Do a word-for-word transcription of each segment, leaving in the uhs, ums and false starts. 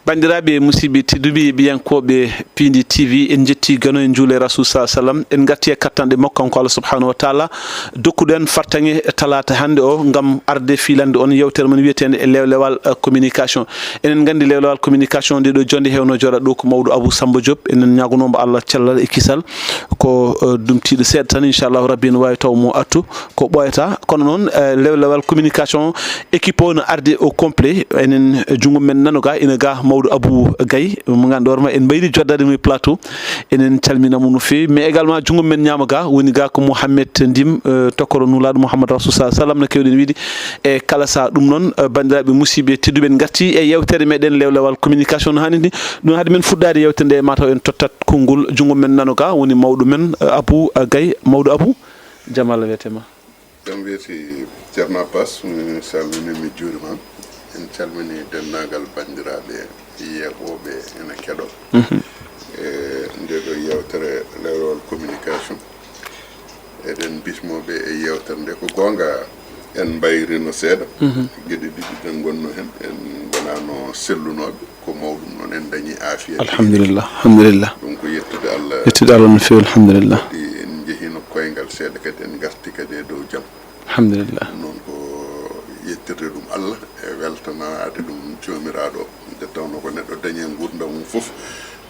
Banndiraaɓe, musiɓɓe tedduɓe, yeeɓiyankooɓe Piindi T V, en njetti geno, en njuule Rasul sa sallam, en ngarti e kattanɗe makko, kanko Allah subhanahu wa taala, dokkuɗo en fartaŋŋe talaata hannde o, ngam arde fiilande on yewtere mon wiyeteende e lewlewal, eh, communication. Enen nganndi lewlewal communication, nde ɗo jonde hewno jooɗa ɗo ko mawɗo Abou Samba Diop. Enen ñaagunoo mo Allah cellal e kisal, ko, eh, ɗum tiiɗo seeɗa tan, inchallahu rabbi, ene waawi taw mo attu. Ko ɓooyata, kono noon, eh, lewlewal communication, équipe o no arde au complet. Enen, eh, junngo men nano ga, ina ga mawɗo Abou Gaye, mo ngannduɗaa hoore ma, en mbayri joddaade mo e plateau. Enen calmina mo no feewi, mais également junngo men ñaamo ga, woni ga ko Mouhamed Ndim, eh, tokkoro Nulaaɗo Mouhamed Rasul sa sallam, no keewɗen wiide e kala saha. Ɗum noon, eh, banndiraaɓe, musiɓɓe tedduɓe, en ngarti e yewtere meɗen lewlewal communication no haaniri ni. Ɗum, hade men fuɗɗaade yewtere nde, mataw en tottat konngol junngo men nano ga, woni mawɗo men, eh, Abou, eh, Gaye. Mawɗo Abou, jam Allah wiyete ma. Jam weeti, Ceerno Abbas, mi salmini, mi juurima. En calmini denndaangal banndiraaɓe yeeɓooɓe ena keɗoo. Mhm. E nde ɗo yewtere lewlewal communication. Eɗen bismoo ɓe e yewtere nde. Ko goonga, en mbayrino seeɗa. Mhm. Geɗe ɗiɗi ɗen ngonno heen, en ngonaano sellunooɓe. Ko mawɗum noon, en dañii aafiya. Alhamdulillah, alhamdulillah. Ɗum ko yettude Allah. Yettude Allah no feewi, alhamdulillah. Kadi en njehiino koyngal seeɗa, kadi en ngarti kadi e dow jam. Alhamdulillah. Ɗum noon ko yettirde ɗum Allah e weltanaade ɗum Joomiraaɗo o. Nde tawnoo ko neɗɗo dañi e nguurndam mum fof,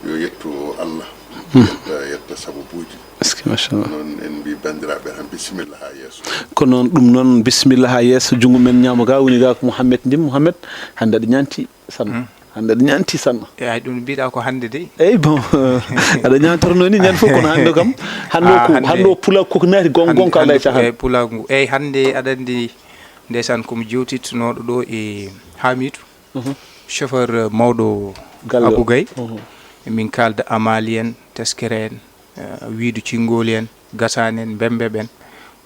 yo yettu Allah, hmm, yetta, yetta sababuuji. Est-ce que, machallah. Noon en mbii banndiraaɓe tan, bisimilla haa yeeso. Ko noon, ɗum noon, bisimilla haa yeeso. Junngo men ñaamo ga woni ga ko Mouhamed Ndim. Mouhamed, hannde aɗa ñaanti sanno. Hmm. Hannde aɗa ñaanti sanno. Eey, ɗum mbiɗa ko hannde de. Eey, bon, aɗa ñaantorno ni ñande fof, kono hannde o kam, hannde o, ah, ko, hannde, hannde o pulaagu koko naati gon-, hannde, gonka, hannde alaa e caahan. Ko e pulaagu ngu. Eey, hannde aɗa anndi, ndeysaan, ko mi jewtitnooɗo ɗo e Hamidou, mhm, chauffeur, eh, mawɗo galle o. Abou Gaye. Mhm. Min kaalda Amali en, Teskere en, eh, Wiidu Cinngooli en, Gasaani en, Mbemmbe ɓen.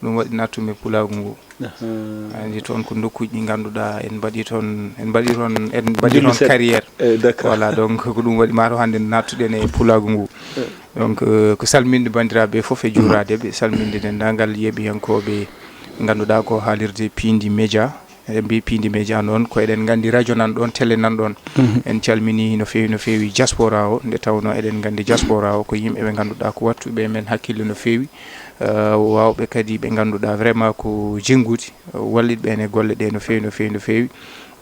Ɗum waɗi nattumi pulaagu ngu. Ahan. Anndi toon ko nokkuuji ɗi ngannduɗaa en mbaɗi toon, en mbaɗi toon, en mbaɗi toon carrière. Eh, d'accord. Voilà, donc ko ɗum waɗi maa to hannde nattuɗen e pulaagu ngu. Eh. Donc, eh, ko salminde banndiraaɓe fof e juuraade ɓe, salminde denndaangal yeeɓiyankooɓe ngannduɗaa ko haalirde Piindi Média. Eɗen mbiya Piindi Média noon, ko eɗen nganndi radio nan ɗoon, télé nan ɗoon. Mhm. En calminii no feewi, no feewi diaspora o, nde tawnoo eɗen nganndi diaspora o ko yimɓe ɓe ngannduɗaa ko wattuɓe men hakkille no feewi, eh, waawɓe kadi ɓe ngannduɗaa vraiment ko jenngude, wallitɓe en e golle ɗe no feewi, no feewi, no feewi.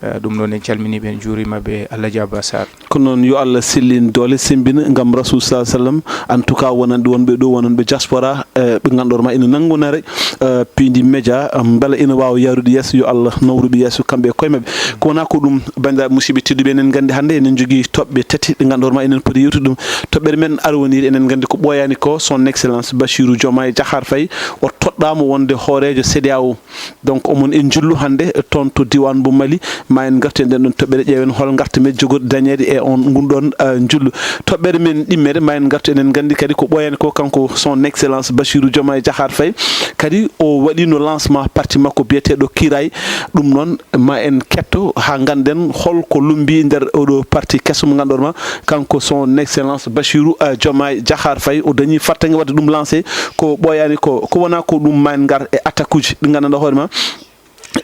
Eh, ɗum noon en calminii ɓe, en njuuriima ɓe, Allah jaaba Sarr. Ko noon, yo Allah sellin doole, semmbina ngam Rasul sa sallam. En tout cas, wonanɓe wonɓe ɗo, wonanɓe diaspora, eh, ɓe ngannduɗaa ma ina nanngunare, eh, Piindi Média, eh, mbela ina waawa yahrude yeeso, yo Allah nawruɓe yeeso kamɓe e koye maɓɓe. Ko wonaa ko ɗum, banndiraaɓe musiɓɓe tedduɓe, enen nganndi hannde enen njogii toɓɓe tati ɗe ngannduɗaa ma enen poti yewtude ɗum. Toɓɓere men arwaniire, enen nganndi ko ɓooyaani ko, son excellence Bassirou Diomaye Diakhar Faye, o toɗɗaama wonde hooreejo CEDEAO. Donc, omon en njillu hannde toon to diiwaan mbo Mali, ma en ngartu e nden ɗon toɓɓere, ƴeewen hol ngartam men jogori dañeede e on ngun ɗon, eh, njillu. Toɓɓere men ɗimmere, ma en ngartu, enen nganndi kadi ko ɓooyaani ko, kanko son excellence Bassirou Diomaye Diakhar Faye, kadi o waɗiino lancement parti makko biyeteeɗo Kiiraay. Ɗum noon, ma en ketto haa ngannden hol ko lummbi nder oɗo parti keso mo ngannduɗaa ma, kanko son excellence Bassirou, eh, Diomaye Diakhar Faye, o dañii fartaŋŋe waɗde ɗum lancé. Ko ɓooyaani ko, ko wonaa ko ɗum, ma en ngar e attaque uji ɗi nganndanɗaa hoore ma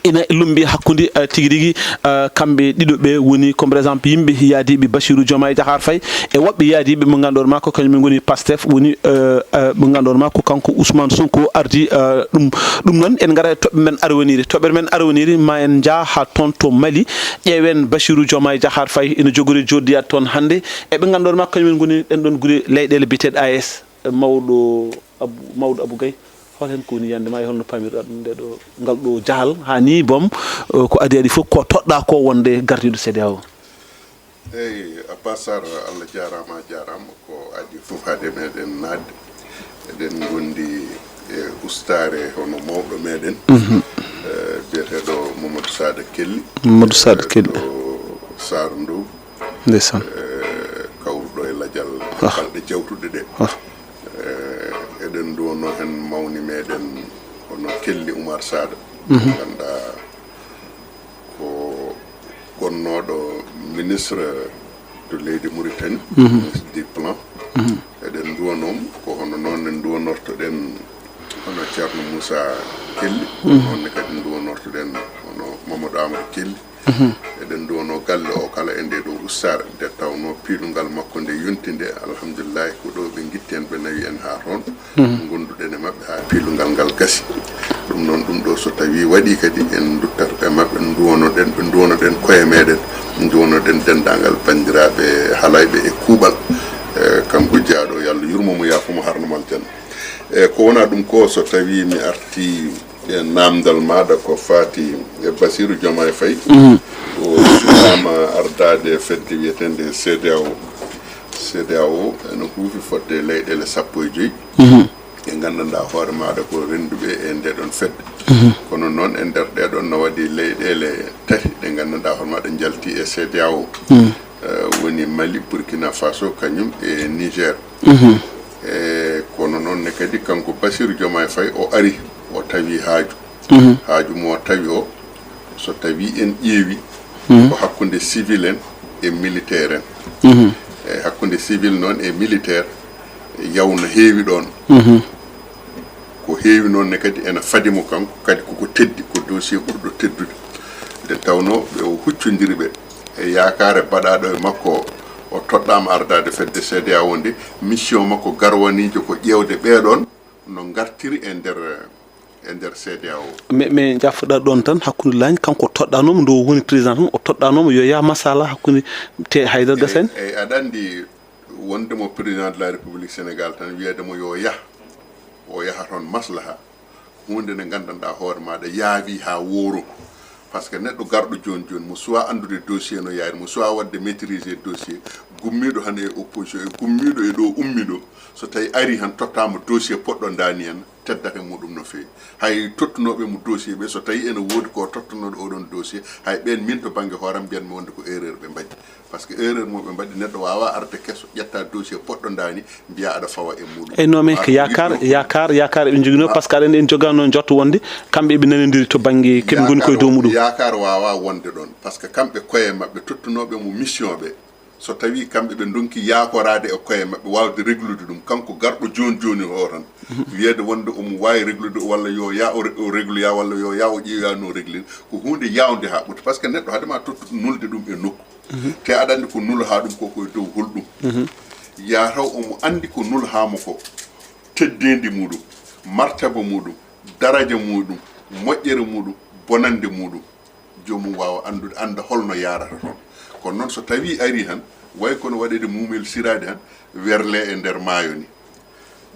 ina lummbi hakkunde, eh, tigi rigi, eh, kamɓe ɗiɗo ɓe woni, comme par exemple, yimɓe yaadiiɓe Bassirou Diomaye Diakhar Faye e woɓɓe yaadiiɓe mo ngannduɗaa ma ko kañum en ngoni Pastef, woni, eh, eh, mo ngannduɗaa ma ko kanko Ousmane Sonko ardi, eh, ɗum. Ɗum noon, en ngara e toɓɓe men arwaniire. Toɓɓere men arwaniire, ma en njah haa toon to Mali, ƴeewen Bassirou Diomaye Diakhar Faye ina jogori joddiyaade toon hannde e ɓe ngannduɗaa ma kañum en ngoni ɗen ɗon gure leyɗeele biyeteeɗe A E S. Mawɗo Abou, mawɗo Abou Gaye, hol heen ko woni yiyannde ma e holno paamirɗaa ɗum nde ɗo, ngal ɗo jahal haa nii boom, eh, ko adii adii fof ko toɗɗaa ko wonde gardiiɗo CEDEAO? Eey, Abbas Sarr, Allah jaaraama, a jaaraama. Ko adii fof hade meɗen naatde, eɗen ngondi e ustaare hono mawɗo meɗen, mhm, eh, biyeteeɗo Mamadou Sada Kelly. Mamadou Sada, eh, Kelly. To Saara Ndow. Ndeysaan. Eh, kawruɗo e lajal, ah, balɗe jawtuɗe ɗe. Ah. Eh, eɗen nduwanoo heen mawni meɗen hono Kelli Umar Saada. Mhm. Ngannduɗaa ko gonnooɗo ministre to leydi Mauritanie, mhm, ministre du plan. Mhm. Eɗen nduwanoo mo, ko hono noon ne nduwanortoɗen hono Ceerno Moussa Kelli, mhm, noon ne kadi nduwanortoɗen hono Mamadou Amadou Kelli. Eɗen nduwanoo galle o kala e ndee ɗoo ustaare, nde tawnoo piilungal makko nde yonti nde, alhamdulillahi, ko ɗo ɓe ngitti en, ɓe nawi en haa toon. Ngonduɗen e maɓɓe haa piilungal ngal gasi. Ɗum noon, ɗum ɗo so tawii waɗii kadi, en nduttat e maɓɓe, nduwanoɗen ɓe, nduwanoɗen koye meɗen, nduwanoɗen denndaangal banndiraaɓe halayɓe e kuuɓal, e kanko jeyaaɗo, yo Allah yurmo mo, yaafo mo, harno mo aljanna. E ko wonaa ɗum ko, so tawii mi artii e naamndal maaɗa ko faati e Bassirou Diomaye Faye, o suɓaama ardaade fedde wiyeteende CEDEAO. CEDEAO ene huufi fodde leyɗeele sappo e joy. Ɗe nganndanɗaa hoore maaɗa ko rennduɓe e ndee ɗoon fedde. Kono noon, e nder ɗee ɗoon, no waɗi leyɗeele tati ɗe nganndanɗaa hoore maaɗa njalti e CEDEAO. Eh, woni Mali, Burkina Faso, kañum e Niger. E kono noon ne kadi, kanko Bassirou Diomaye Faye, o ari, o tawi haaju. Haaju mo tawi o, so tawi en ƴeewi, ko hakkunde civil en e militaire en. E hakkunde civil noon e militaire, yaw no heewi ɗoon. Ko heewi noon ne kadi ene fadi mo kanko, kadi koko teddi, ko dossier ɓurɗo teddude. Nde tawnoo ɓe o huccondiri ɓe e yaakaare baɗaaɗo e makko o, o toɗɗaama ardaade fedde CEDEAO nde, mission makko garwaniijo ko ƴeewde ɓee ɗoon no ngartiri e nder, e nder CEDEAO. Mais, mais jaffoɗa ɗoon tan, hakkunde laañ, kanko toɗɗanooma nde o woni président tan, o toɗɗanooma yo yah masala hakkunde te haydara gasani. Eyi, aɗa anndi wonde mo président de la République Sénégal tan, wiyeede mo yo yah, o yaha toon maslaha, huunde nde nganndanɗaa hoore maaɗa yaawi haa wooro. Par ce que neɗɗo garɗo jooni jooni, mo suwaa anndude dossier no yaari, mo suwaa waɗde maîtriser dossier, gummiiɗo hannde e opposition, e gummiiɗo e ɗo ummi ɗo, so tawi ari han tottaama dossier poɗɗo ndaani en, teddata e muɗum no feewi. Hay tottunooɓe mo dossier ɓe, so tawi ene woodi ko tottunooɗo oɗon dossier, hay ɓeen min to bannge hooram mbiyan mi wonde ko erreur ɓe mbaɗi. Par ce que erreur mo ɓe mbaɗi, neɗɗo waawaa arde keso, ƴetta dossier poɗɗo ndaani, mbiya aɗa fawa e muɗum. Eyi, non, mais ko yaakaar, yaakaar, yaakaar eɓe njoginoo, par ce que aɗa anndi en jogaano njorto wonde kamɓe eɓe nanondiri to bannge keɓe ngoni koye dow muɗum. Yaakaar waawaa wonde ɗoon, par ce que kamɓe koye maɓɓe tottunooɓe mo mission ɓe, so tawii kamɓe ɓe ndonki yaakoraade e koye maɓɓe, waawde reglude ɗum, kanko garɗo jooni jooni o tan, wiyeede wonde omo waawi reglude walla yo yaa o re-, o regloya walla yo yaa o ƴeewoya no reglin, ko huunde yaawnde haa ɓurti. Par ce que neɗɗo hade ma tottude nulde ɗum e nokku. Te aɗa anndi ko nulhaa ɗum ko, koye dow holɗum? Yaa taw omo anndi ko nulhaa mo ko, teddeendi muɗum, martaba muɗum, daraja muɗum, moƴƴere muɗum, bonannde muɗum. Joomum waawa anndude, annda holno yaarata toon. Kono noon, so tawii arii han, way kono waɗeede muumel siraade han, werlee e nder maayo ni.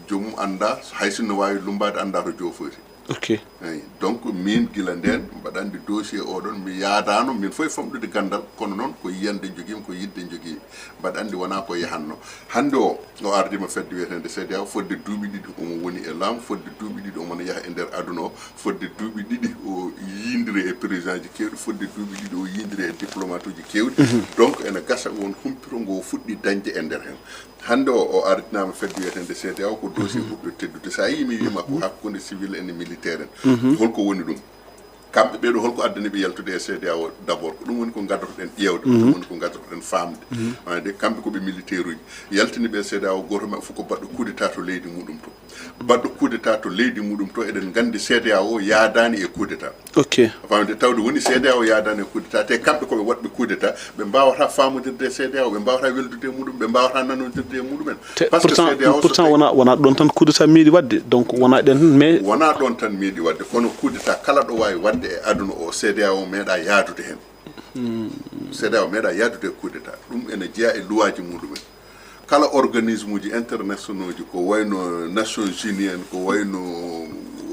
Joomum annda, hay sinno waawi lummbaade, annda to joofoyta. Ok. Eyi, donc, min gila ndeen, mbaɗa anndi dossier oɗon, mi yaadaano, min fof e famɗude ganndal, kono noon ko yiyande njogiimi, ko yiɗde njogiimi. Mbaɗa anndi wonaa ko yahanno. Hannde o, o ardiima fedde wiyeteende CEDEAO, fodde duuɓi ɗiɗi omo woni e laamu, fodde duuɓi ɗiɗi omo yaha e nder aduna o, fodde duuɓi ɗiɗi o yiyondiri e président ji keewɗi, fodde duuɓi ɗiɗi o yiyondiri e diplomate uji keewɗi. Donc, ene gasa won humpito ngo o fuɗɗi dañde e nder heen. Hannde o, o ardinaama fedde wiyeteende CEDEAO, ko dossier ɓurɗo teddude. So a yii mi wiima ko hakkunde civil en e militaire en. Holko woni ɗum? Kamɓe ɓee ɗo, holko addani ɓe yaltude e CEDEAO? D'abord, ko ɗum woni ko ngaddotoɗen ƴeewde, ko ɗum woni ko ngaddotoɗen faamde. Wonande kamɓe ko ɓe militaire uji. Yaltini ɓe CEDEAO, gooto maɓɓe fof ko baɗɗo coup d'État to leydi muɗum to. Baɗɗo coup d'État to leydi muɗum to, eɗen nganndi CEDEAO yaadaani e coup d'État. Ok. A faamde, tawde woni CEDEAO yaadaani e coup d'État, te kamɓe ko ɓe waɗɓe coup d'État, ɓe mbaawata faamondirde e CEDEAO, ɓe mbaawata weldude e muɗum, ɓe mbaawata nanondirde e muɗumen. Te par ce que pourtant, CEDEAO so pourtant tawi wona, wona ɗon tan coup d'État meeɗi waɗde, donc wona ɗen tan, mais wona ɗon tan meeɗi waɗde, kono coup d'État kala ɗo waawi waɗde e aduna o, CEDEAO meeɗa yaadude heen. CEDEAO meeɗa yaadude e coup d'État. Ɗum ene jeyaa e luwaaji muɗumen. Kala organisme uji internationaux ji, ko wayno Nations Unies en, ko wayno,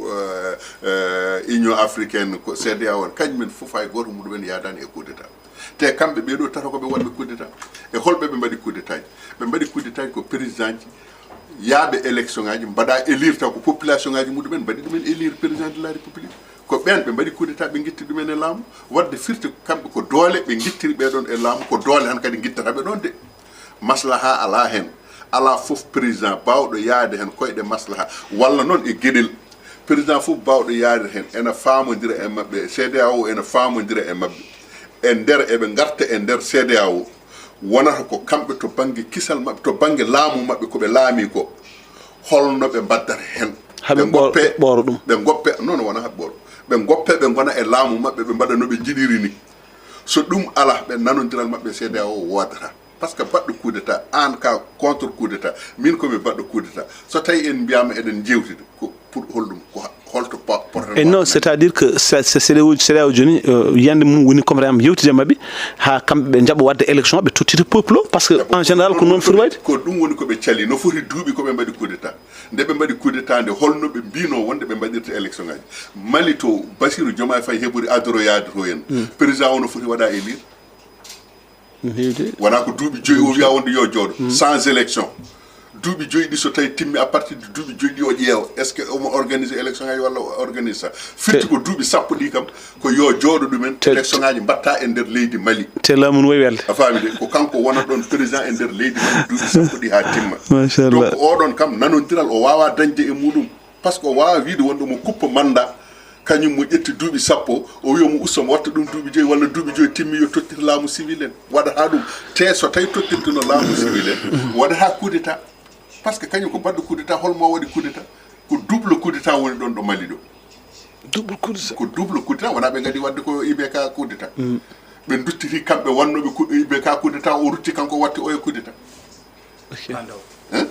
euh, euh, Union Africaine, ko CEDEAO en, kañum en fof hay gooto muɗumen yaadaani e coup d'État. Te kamɓe ɓee ɗo tata ko ɓe waɗɓe coup d'État. E holɓe ɓe mbaɗi coup d'État ji? Ɓe mbaɗi coup d'État ji ko président ji yaaɓe élection ngaji, mbaɗa élire taw ko population ngaji muɗumen mbaɗi ɗumen élire président de la République. Ko ɓeen ɓe mbaɗi coup d'État, ɓe ngitti ɗumen e laamu. Waɗde firti kamɓe ko doole ɓe ngittiri ɓee ɗoon e laamu, ko doole han kadi ngittata ɓe ɗoon de. Maslaha alaa heen. Alaa fof président baawɗo yaade heen koyɗe maslaha. Walla noon e geɗel. Président fof baawɗo yaade heen ena faamondira e maɓɓe, CEDEAO ena faamondira e maɓɓe. E nder, eɓe ngarta e nder CEDEAO, wonata ko kamɓe to bannge kisal maɓɓe, to bannge laamu maɓɓe, ko ɓe laami ko, holno ɓe mbaddata heen. Haɓe ɓoor-, ngoppe, ɓooro ɗum. Ɓe ngoppe, non, wona haɓe ɓooro. Ɓe ngoppe, ɓe ngona e laamu maɓɓe, ɓe mbaɗa no ɓe njiɗiri ni. So ɗum alaa, ɓe nanondiral maɓɓe C D A O woodata. Parce que baɗɗo coup d'état, aan ka contre coup d'état, min ko mi baɗɗo coup d'état. So tawi en mbiyaama eɗen njeewtida, ko pour holɗum? Ko ha- holto po- pototon? E non, waɗde? C'est-à-dire que C- C- C D A O, C D A O jooni, euh, yiyannde mum woni comme par exemple yewtide e maɓɓe, haa kamɓe ɓe njaɓa waɗde élection, ɓe tottita peuple o, parce que en général ko noon foti wayde. Ko ɗum woni ko ɓe cali, no foti duuɓi ko ɓe mbaɗi coup d'état. Nde ɓe mbaɗi coup d'état nde, holno ɓe mbino wonde ɓe mbaɗirta élection ngaji? Mali to Bassirou Diomaye Faye heɓori adoroyaade to en, président o no foti waɗa élire? No heewi de. Wona ko duuɓi joyi o wiya wonde yo jooɗo sans élection. Duuɓi joyi ɗi so tawi timmi, à partir de duuɓi joyi ɗi o ƴeewa, est ce que omo organise élection ngaji walla o organise sa? Firti ko duuɓi sappo ɗi kam ko yo jooɗo ɗumen, élection ngaji mbatta e nder leydi Mali. Te laamu no wayi welde. A faami de, ko kanko wona ɗon président e nder leydi Mali duuɓi sappo ɗi ha timma. Machallah. Donc oɗon kam nanondiral o wawa dañde e muɗum. Par ce que o wawa wiide wonde omo kuppa mandat, kañum mo ƴetti duuɓi sappo, o wiya mo usta mo watta ɗum duuɓi joyi, walla duuɓi joyi timmi yo tottir laamu civil en, waɗata ɗum. Te so tawi tottirtuno laamu civil en, waɗata coup d'état. Par ce que kañum ko baɗɗo coup d'état, holmo waɗi coup d'état? Ko double coup d'état woni ɗon ɗo Mali ɗo. Double coup d'état. Ko double coup d'état, wona ɓe ngadi waɗde ko I B K coup d'état. Ɓe duttiti kamɓe wannoɓe coup- I B K coup d'état, o rutti kanko o watti oya coup d'état. Ok. Hein?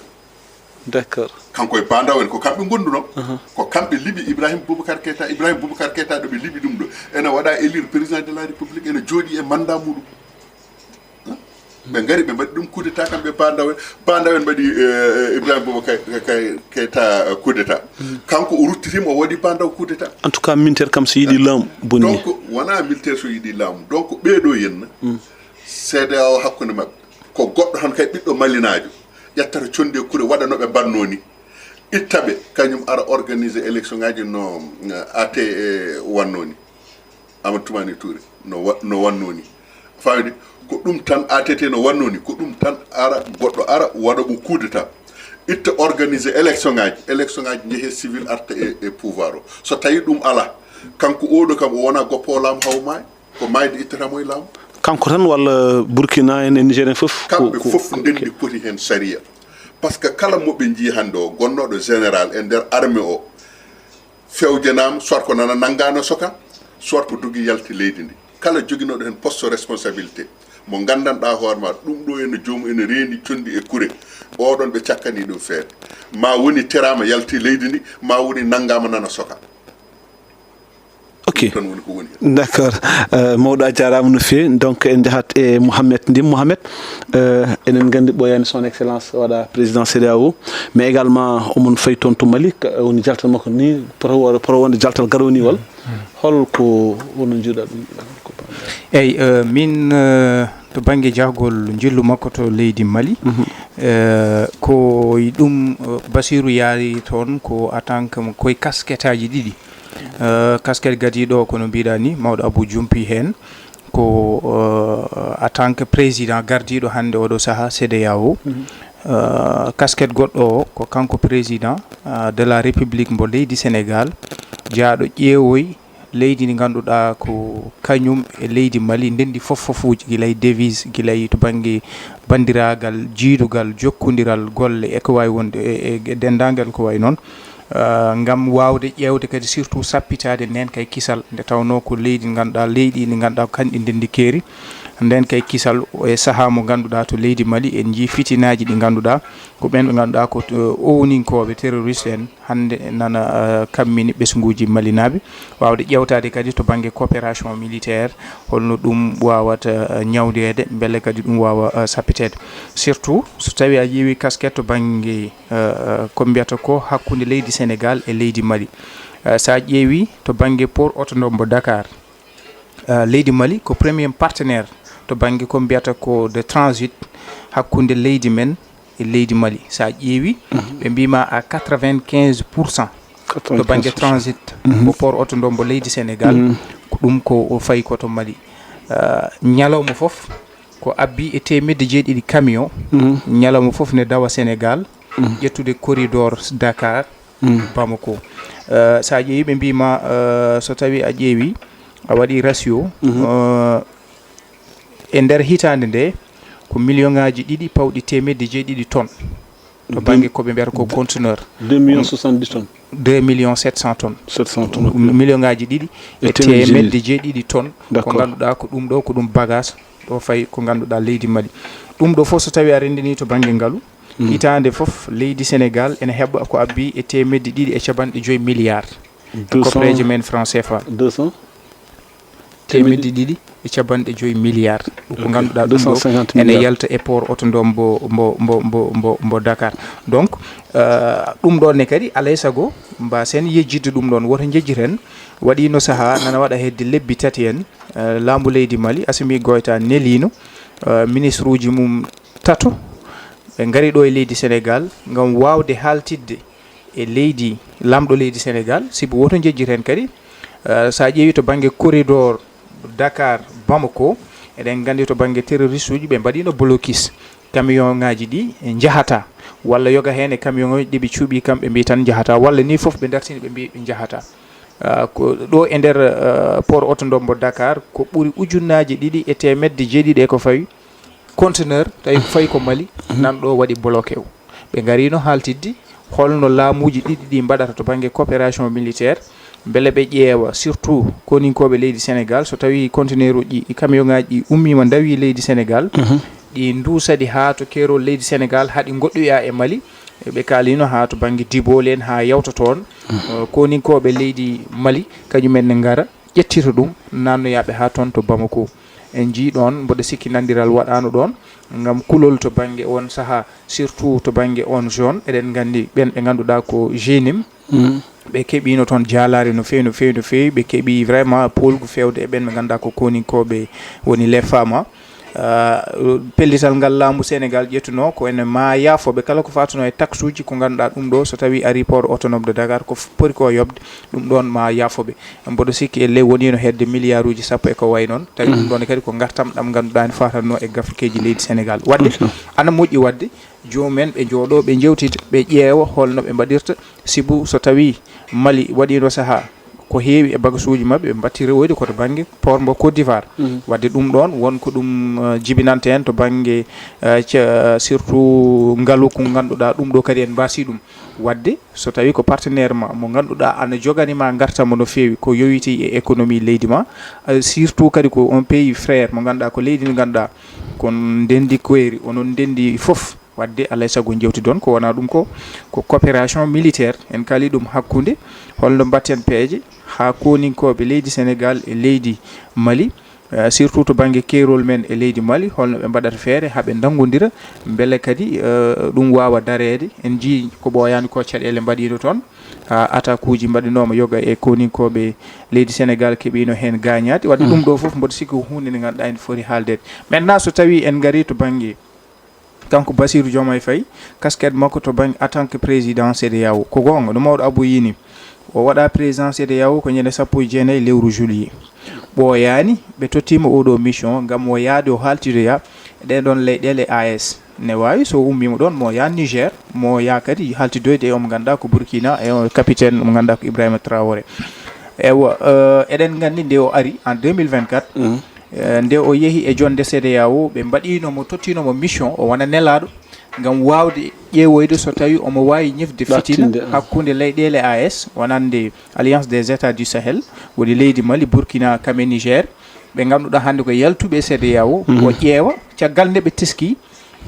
D'accord. Kanko e Bandaw en ko kamɓe gonduno. Ko kamɓe liɓi Ibrahim Boubacar Keita. Ibrahim Boubacar Keita ɗo ɓe liɓi ɗum ɗo, ene waɗa élire président de la République, ene jooɗi e mandat muɗum. Hein? Ɓe ngari ɓe mbaɗi ɗum coup d'état kamɓe Bandaw en. Bandaw en mbaɗi eh, Ibrahim Boubacar Ke- Keita eh, coup d'état. Kanko o ruttitima o waɗi Bandaw coup d'état. En tout cas militaire kam so yiɗi laamu bonni. Donc wona militaire so yiɗi laamu, donc ɓeeɗo yenna. C D A O hakkunde maɓɓe ko goɗɗo tan kay ɓiɗɗo malinaajo ƴettata condi e kure waɗa no ɓe mbanno ni, itta ɓe, kañum ara organise élection ngaji no eh, A T E wanno ni, Amadou Toumani Touré no wa- no wanno ni. Faami de? Ko ɗum tan A T T no wanno ni, ko ɗum tan ara goɗɗo ara waɗa mo coup d'état, itta organise élection ngaji, élection ngaji jeehe civil arta e, e pouvoir o. So tawi ɗum ala, kanko oɗo kam o wona goppo laamu haw maay. Ko mayde ittata mo e laamu. Kanko tan walla Burkina en e Niger en fof? Kamɓe fof ndenndi poti heen sariya. Par ce que kala mo ɓe njii hannde o gonnooɗo général e nder armée o, fewjanaama, soit ko nana nanngaano soka, soit ko dogi yalti leydi ndi. Kala joginooɗo heen poste responsabilité mo nganndanɗaa hoore ma, ɗum ɗo ene joomum ene reendi conndi e kure, oɗon ɓe cakkani ɗum feere. Ma woni teraama yalti leydi ndi, ma woni nanngaama nana soka. Ok. Tan woni ko woni heen. D'accord. Euh, mawɗo a jaaraama no feewi. Donc en njahat e Mouhamed Ndim. Mouhamed, euh, enen nganndi ɓooyaani son excellence waɗa président C D A O, mais également omon fayi toon to Mali, ka- woni jaltal makko ni poto wonde jaltal garooniwal. Hol ko wono njiiɗa ɗum? Eyyi, euh, min euh, to bannge jahgol njillu makko to leydi Mali, euh, ko e ɗum euh, Basiru yaari toon ko en tant que mo koye casquette aji ɗiɗi. Euh, casquette gadiiɗo o, kono mbiɗa ni, mawɗo Abou jumpi heen, ko euh, en tant que président gardiiɗo hannde oɗo saha C D A O. Euh, casquette goɗɗo o ko kanko président euh, de la République mbo leydi Sénégal, jaaɗo ƴeewoy leydi ndi ngannduɗaa ko kañum e leydi Mali ndenndi fof fofuuji, gila e devise, gila e to bannge banndiraagal, jiidugal, jokkondiral golle e ko waawi wonde e, e denndaangal ko wayi noon. Ah, ngam waawde ƴeewde kadi surtout sappitaade ndeen kay kisal, nde tawnoo ko leydi ngannduɗaa, leyɗe ɗi ngannduɗaa ko kañɗi ndenndi keeri. Ndeen kay kisal e sahaa mo ngannduɗaa to leydi Mali en njii fitinaaji ɗi ngannduɗaa ko ɓeen ɓe ngannduɗaa ko eh, owninkooɓe terroriste en hannde nana eh, kammini ɓesnguuji malinaaɓe. Waawde ƴeewtaade kadi to bannge coopération militaire holno ɗum waawata eh, ñawndeede mbele kadi ɗum waawa eh, sappiteede. Surtout so tawii a ƴeewii casquette to bannge eh, eh, ko mbiyata ko hakkunde leydi Sénégal e leydi Mali. Eh, so a ƴeewii to bannge port autonome mbo Dakar, eh, leydi Mali ko premier partenaire to bannge ko mbiyata ko de transit hakkunde leydi men e leydi Mali. So a ƴeewii ɓe mbiima à quatre-vingt-quinze pour cent to bannge transit mo port autonome mbo leydi Sénégal, ko ɗum ko o fayi ko to Mali. Eh, ñalawma fof ko abbi e teemedde jeeɗiɗi camion, ñalawma fof ne dawa Sénégal ƴettude corridor Dakar, Bamako. Eh, so a ƴeewii ɓe mbiima eh, so tawii a ƴeewii a waɗii ratio eh, e nder hitaande nde ko million ngaaji ɗiɗi pawɗi teemedde jeeɗiɗi tonnes to bannge ko ɓe mbiyata ko conteneur. Deux millions soixante-dix tonnes. Deux millions sept cent tonnes. Sept cent tonnes. Million ngaji ɗiɗi e teemedde jeeɗiɗi tonnes. Ko ngannduɗaa ko ɗum ɗo ko ɗum bagage ɗo fayi ko ngannduɗaa leydi Mali. Ɗum ɗo fof so tawi a renndini to bannge ngalu, hitaande fof leydi Sénégal ene heɓa ko abbi e teemedde ɗiɗi e capanɗe joyi milliards. Koppereje men franc C F A. Deux cents. Teemedde ɗiɗi e capanɗe joyi milliards. Ɗum ko ngannduɗaa ɗum ɗo ene yalta e port autonome mbo mbo mbo mbo mbo mbo Dakar. Donc ɗum ɗon ne kadi alay sago mbasen yejjidde ɗum ɗon. Woto njejjiten, waɗiino sahaa nana waɗa hedde lebbi tati en, laamu leydi Mali Assimi Goïta neliino ministre uji mum tato ɓe ngari ɗo e leydi Sénégal ngam waawde haaltidde e leydi laamɗo leydi Sénégal, sibu woto njejjiten kadi, so a ƴeewi to bannge corridor Dakar Bamako, eɗen nganndi to bannge terroriste uji ɓe mbaɗiino blocus, camion ngaji ɗi njahataa, walla yoga heen e camion uji ɗi ɓe cuuɓi kam ɓe mbi tan njahataa, walla ni fof ɓe dartini ɓe mbi njahataa. Ko ɗo e nder port autonome mbo Dakar ko ɓuri ujunnaaji ɗiɗi e teemedde jeeɗiɗi e ko fawi conteneur tawi ko fayi ko Mali nan ɗo waɗi bloqué o. Ɓe ngariino haaltidde holno laamuuji ɗiɗi ɗi mbaɗata to bannge coopération militaire mbele ɓe ƴeewa surtout koninkooɓe leydi Sénégal so tawii conteneur uji camion ngaji ɗi ummiima ndawi leydi Sénégal ɗi nduusa ɗi haa to keerol leydi Sénégal haa ɗi ngoɗɗoya e Mali. Ɓe kaaliino haa to bannge Diboli en haa yawta toon koninkooɓe leydi Mali kañum en ne ngara ƴettira ɗum nannoyaaɓe haa toon to Bamako. En njii ɗoon mboɗo sikki nanndiral waɗaano ɗoon ngam kulol to bannge oon sahaa surtout to bannge oon zone eɗen nganndi ɓeen ɓe ngannduɗaa ko G N I M ɓe keɓiino toon jaalaare no feewi no feewi no feewi ɓe keɓi vraiment poolgu feewde e ɓeen ɓe ngannduɗaa ko koninkooɓe woni les Fama. Pellital ngal laamu Sénégal ƴettunoo ko ene maa yaafooɓe kala ko fatunoo e taxe uji ko ngannduɗaa ɗum ɗo so tawii arii port autonome de Dakar ko poti ko yoɓde ɗum ɗoon maa yaafooɓe. Mboɗo sikki e ley woniino hedde milliard uji sappo e ko wayi noon tawi ɗum ɗoon kadi ko ngartam ɗam ngannduɗaa ene fatanno e gafkeeji leydi Sénégal waɗde ana moƴƴi waɗde joomum en ɓe njooɗo ɓe njewtida ɓe ƴeewa holno ɓe mbaɗirta sibu so tawii Mali waɗiino sahaa ko heewi e bagasuuji maɓɓe ɓe mbaɗti rewoyde ko to bannge port mbo Côte d'Ivoire waɗde ɗum ɗoon won ko ɗum jibinanta heen to bannge surtout ngalu ko ngannduɗaa ɗum ɗo kadi en mbaasi ɗum waɗde so tawii ko partenaire ma mo ngannduɗaa ana jogani ma ngartam mo no feewi ko yowiti e économie leydi ma surtout kadi ko un pays frère mo ngannduɗaa ko leydi ndi ngannduɗaa kon ndenndi koyri onon ndenndi fof waɗde alay sago jewtidon ko wona ɗum ko ko coopération militaire en kaali ɗum hakkunde holno mbatten peeje haa koninkooɓe leydi Sénégal e leydi Mali surtout to bannge keerol men e leydi Mali holno ɓe mbaɗata feere haa ɓe ndanngodira mbele kadi ɗum waawa dareede en njii ko ɓooyaani ko caɗeele mbaɗiino toon attaque uji mbaɗinooma yoga e koninkooɓe leydi Sénégal keɓiino heen gaañaaɗi waɗde ɗum ɗo fof mboɗo sikki ko huunde nde ngannduɗaa ene foti haaldeede maintenant so tawii en ngarii to bannge kanko Bassirou Diomaye Faye casquette makko to bannge en tant que président CEDEAO ko goonga no mawɗo Abou yini o waɗa président CEDEAO ko ñande sappo e jeenayi lewru juillet ɓooyaani ɓe tottiima oɗo mission ngam o yaade o haaltidoya ɗee ɗoon leyɗeele A E S ne waawi so ummiima ɗoon mo yaha Niger mo yaha kadi haaltidoyde e omo ngannduɗaa ko Burkina e capitaine omo ngannduɗaa ko Ibrahima Traoré ewa eɗen nganndi nde o ari en deux mille vingt-quatre nde o yehi e jonnde CEDEAO ɓe mbaɗiino mo tottiino mo mission o wona nelaaɗo ngam waawde ƴeewoyde so tawii omo waawi ñifde fitina hakkunde leyɗeele A E S wonande Alliance des États du Sahel woni leydi Mali Burkina kam e Niger ɓe ngannduɗaa hannde ko yaltuɓe e CEDEAO o ƴeewa caggal nde ɓe teskii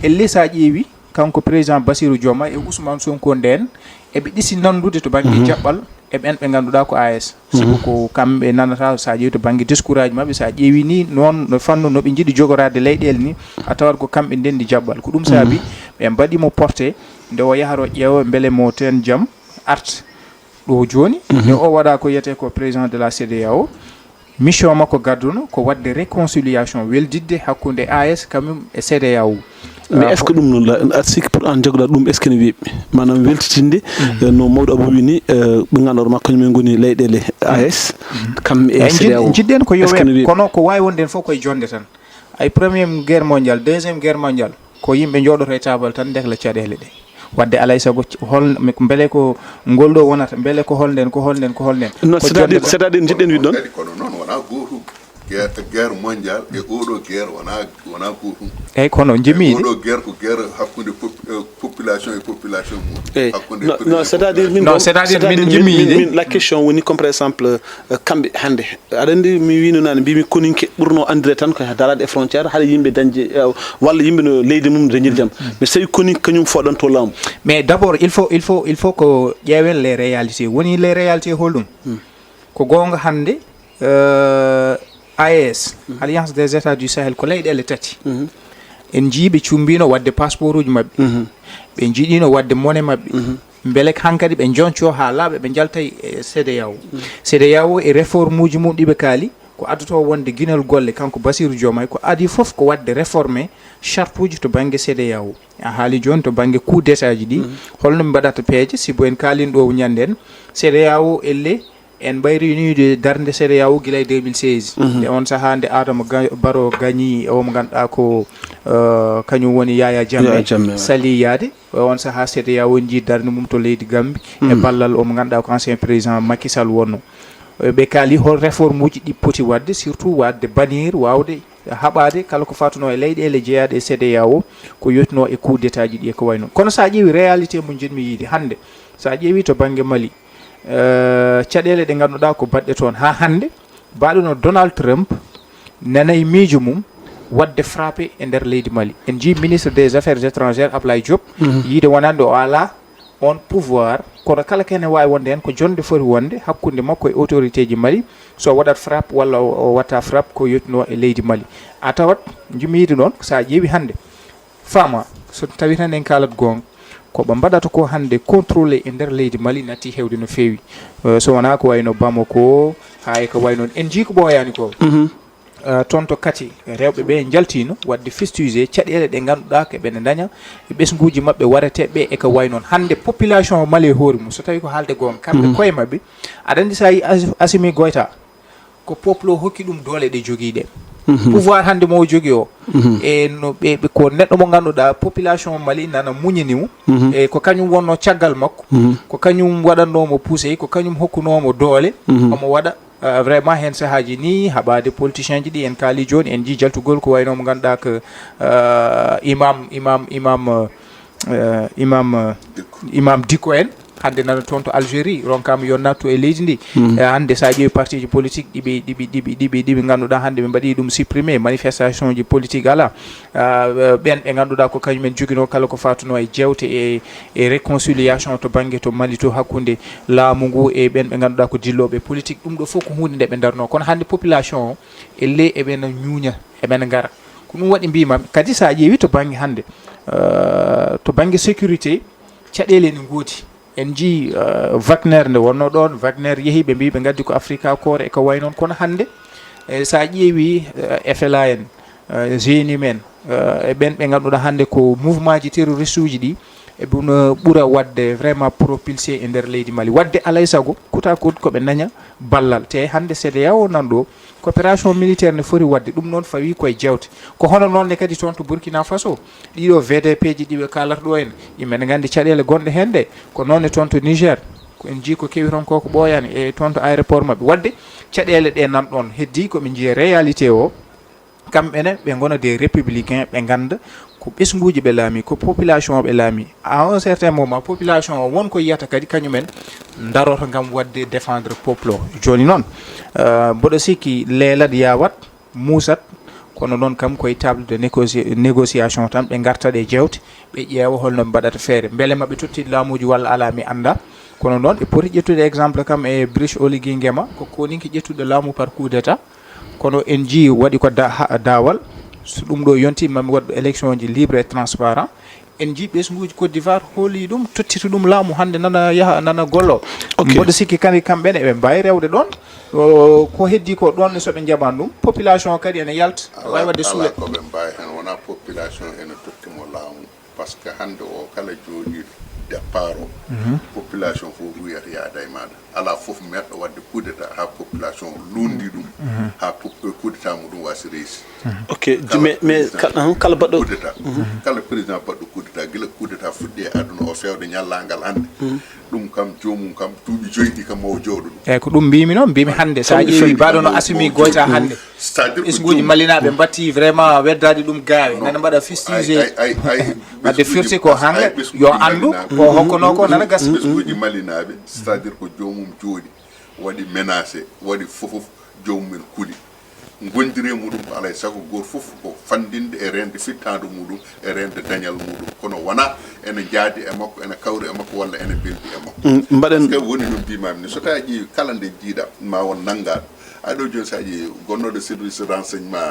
ellee so a ƴeewi kanko président Bassirou Diomaye e Ousmane Sonko ndeen eɓe ɗisi nanndude to bannge jaɓɓal e ɓeen ɓe ngannduɗaa ko A E S sibu ko kamɓe nanata so a ƴeewi to bannge discours aji maɓɓe so a ƴeewi ni noon no fannu no ɓe njiɗi jogoraade leyɗeele ni a tawat ko kamɓe ndenndi jaɓɓal ko ɗum saabi ɓe mbaɗi mo porté nde o yahata o ƴeewa mbele mo teen jam arta ɗo jooni nde o waɗa ko wiyetee ko président de la CEDEAO mission makko gadduno ko waɗde réconciliation weldidde hakkunde A E S kamum e CEDEAO mais est ce que ɗum noon la aɗa sikki pour an jagoɗa ɗum est ce que ne weeɓi maanaam weltitinde no mawɗo Abou wini ɓe ganduɗa ma kañum en goni leyɗele A E S kamɓe e CEDEAO jiɗɗen ko yo weeɓ kono ko wawi wonde en fof koye jonde tan ay premier guerre mondial deuxième guerre mondial ko yimɓe jooɗoto e taabal tan ndekla caɗele ɗe wadde alay sago hol beele ko ngol ɗo wonata beele ko holnden ko holnden ko holnden non c'est à dire c'est à dire jiɗɗen wiɗ ɗon kadi kono noon wona gootum guerre guerre mondial e oɗo guerre wona wona gootum eyyi kono jimi oɗo guerre ko guerre hakkude pop- eh, pop- Population e population mum. Eyi. Non, c'est-à-dire min non, c'est-à-dire min jimmi yiide. La question woni comme par exemple, euh, kamɓe hannde aɗa anndi mi wino nane mbimi koninke ɓurno anndire tan ko daraade e frontière haɗa yimɓe dañde, euh, walla yimɓe no leydi mum dañir jam. Mais so tawi koninke kañum fooɗanto laamu. Mais d'abord il faut il faut il faut ko ƴeewen les réalités, woni les réalités holɗum? Ko goonga hannde, euh, A E S, Alliance des États du Sahel, ko leyɗeele tati. En njii ɓe cummbino waɗde passeport uji maɓɓe. Ɓe njiɗino waɗde mone maɓɓe. Mbele hankadi ɓe njonco haa laaɓa ɓe njalta e CEDEAO. CEDEAO e réforme uji mum ɗiɓe kaali ko addoto wonde guinol golle kanko Bassirou Diomaye ko adi fof ko waɗde réforme charte uji to bannge CEDEAO. A haali jooni to bannge coup d'état ji ɗi, holno ɓe mbaɗata peeje? Sibu en kaalin ɗo ñande en, CEDEAO elle en ɓay réunide darnde CEDEAO gila e deux mille seize. Nde on sahaa nde Adama Ga- Barrow gañi o mo ngannduɗaa ko, euh, kañum woni Yaya Jammeh, Yaya Jammeh, ouais, sali yaade. O on sahaa CEDEAO njii darnde mum to leydi Gambie e ballal o mo ngannduɗaa ko ancien président Macky Sall wonno. Eh, ɓe kaali hol réforme uji ɗi poti waɗde, surtout waɗde bannir, waawde haɓaade kala ko faatuno e leyɗeele jeyaaɗe e CEDEAO ko yotno e coup d'état ji ɗi e ko wayi noon. Kono so a ƴeewi réalité mo njiɗmi yiide hannde, so a ƴeewi to bannge Mali, eh, caɗeele ɗe ngannduɗaa ko baɗɗe toon haa hannde, baɗuno Donald Trump nanay miijo mum waɗde frappé e nder leydi Mali. En njii ministre des affaires étrangères Ablaye Diop yiide wonande o alaa on pouvoir, kono kala kene waawi wonde heen ko jonde foti wonde hakkunde makko e autorité ji Mali, so o waɗat frappe walla o o watta frappe ko yottinoo e leydi Mali. A tawat njiɗmi yiide ɗoon, so a ƴeewi hannde, faama, so tawii tan en kaalat goonga, ko ɓe mbaɗata ko hannde contrôlé e nder leydi Mali natti heewde no feewi. Eh, so wonaa ko wayi no Bamako, haa e ko wayi noon. En njii ko ɓooyaani ko. Eh, toon to Kati, rewɓe ɓe njaltiino waɗde fustigé caɗeele ɗe ngannduɗaa ko ɓe ndaña, e ɓesnguuji maɓɓe wareteeɓe ɓe e ko wayi noon. Hannde population Mali e hoore mum, so tawii ko haalde goonga, kamɓe koye maɓɓe, aɗa anndi so a yii As- Assimi Goïta, ko peuple o hokki ɗum doole ɗe jogii ɗe. Pouvoir hannde mo o jogii o, e no ɓe ɓe- ko neɗɗo mo ngannduɗaa population Mali nana muñini mo, e ko kañum wonno caggal makko, ko kañum waɗannoo mo poussé, ko kañum hokkunoo mo doole, omo waɗa. Euh, vraiment heen sahaaji nii haɓaade politicien ji ɗi en kaali jooni, en njii jaltugol ko wayi no mo ngannduɗaa ko, euh, imam imam imam euh, imam euh, imam Dicko en hannde nana toon to Algérie, ronkaama yo nattu e leydi ndi. Eh, hannde so a ƴeewi parti ji politique ɗiɓi ɗiɓi ɗiɓi ɗiɓi ɗiɓi ngannduɗaa hannde ɓe mbaɗi ɗum supprimé, manifestation ji politique alaa. Ah, ɓeen ɓe ngannduɗaa ko kañum en joginoo kala ko faatuno e jeewte e e réconciliation to bannge to Mali to hakkunde laamu ngu e ɓeen ɓe ngannduɗaa ko dillooɓe politique. Ɗum ɗo fof ko huunde nde ɓe ndarnoo, kono hannde population o elle eɓena ñuuña, eɓena ngara. Ko ɗum waɗi mbiimi kadi so a ƴeewi to bannge hannde, euh, to bannge sécurité caɗeele ene ngoodi. En njii, euh, Wagner nde wonnoo ɗoon, Wagner yehi ɓe mbii ɓe ngaddi ko Afrika Korps e ko wayi noon, kono hannde, eh, so a ƴeewi, euh, F L A en, eh, G N I M en, eh, e ɓeen ɓe ngannduɗaa hannde ko mouvement ji terroriste uji ɗi, eɓe no ɓura waɗde vraiment propulsé e nder leydi Mali. Waɗde alay sago kuta kut ko ɓe daña ballal. Te hannde CEDEAO nan ɗo, coopération militaire ne foti waɗde, ɗum noon fawi koye jeewte. Ko hono noon ne kadi toon to Burkina Faso, ɗiɗo V D P ji ɗi ɓe kaalata ɗo en, yimɓe ne nganndi caɗeele gonɗe heen ɗe, ko noon ne toon to Niger, ko en njii ko kewi toon ko ko ɓooyaani, e toon to aéroport maɓɓe. Waɗde caɗeele ɗe nan ɗoon, heddii ko ɓe njiya réalité o, kamɓe ne ɓe ngona des républicains, ɓe ngannda ko ɓesnguuji ɓe laami, ko population ɓe laami. À un certain moment, population o won ko yiyata kadi kañum en ndaroto ngam waɗde défendre peuple o. Jooni noon, euh, mboɗo sikki leelat yawat, muusat, kono noon kam koye table de négoci- négociation tan ɓe ngarta ɗe jeewte, ɓe ƴeewa holno ɓe mbaɗata feere. Mbele maɓe totti laamuuji walla alaa, mi annda. Kono noon ɓe poti ƴettude exemple kam e Brice Oligui Nguema, ko koninke ƴettuɗo laamu par coup d'état. Kono en njii waɗi ko da- ha- daawal, so ɗum ɗo yonti mami waɗ élection ji libre et transparent. En njii ɓesnguuji Côte d'Ivoire hooli ɗum, tottito ɗum laamu hannde nana yaha, nana gollo. Ok. Mboɗo sikki kadi kamɓe ne eɓe mbaawi rewde ɗoon. O, ko heddii ko ɗoon ne so ɓe njaɓan ɗum, population kadi ene yalta, wawi waɗde suule. Alaa ko ɓe mbaawi heen, wonaa population ene totti mo laamu. Par ce que hannde o kala jooɗiiɗo départ o, population fof wiyata yaada e maaɗa. Alaa fof meeɗɗo waɗde coup d'état haa population o luundi ɗum, haa pop- coup d'état muɗum waasi réussi. Ok, mais, mais kala, hein, kala baɗɗo coup d'état, kala président baɗɗo coup d'état, gila coup d'état fuɗɗi e aduna o fewde ñallaagal hannde, ɗum kam joomum kam duuɓi joyi ɗi kam mo o jooɗo ɗum. Eyyi, ko ɗum mbimi noon, mbimi hannde, so a ƴeewi baɗono Assimi Goïta hannde, C'est-à-dire ko ɓesnguuji joom- Malinaaɓe mbatti vraiment weddaade ɗum gaawe, nana mbaɗa fustigé. Ay, ay, ay, ay, ɓesnguuji- firti ko hannga ay, ɓesnguuji yo anndu Malinaaɓe- ko hokkonoo ko nana gasa. Ɓesnguuji Malinaaɓe, c'est-à-dire ko joomum jooɗi, waɗi menacé, waɗi fofof, joomum en kuli. Ngondiri e muɗum ko alaa e sago, gooto fof ko fanndinde e reende fittaandu muɗum, e reende dañal muɗum, kono wonaa ene njaadi e makko, ene kawri e makko, walla ene mbelndi e makko. Mm, mbaɗen- Parce que woni no mbiimaami ni, so tawi a ƴeewi kala nde njiiɗa ma won nanngaaɗo, a ɗo jooni so a ƴeewi gonnooɗo service renseignement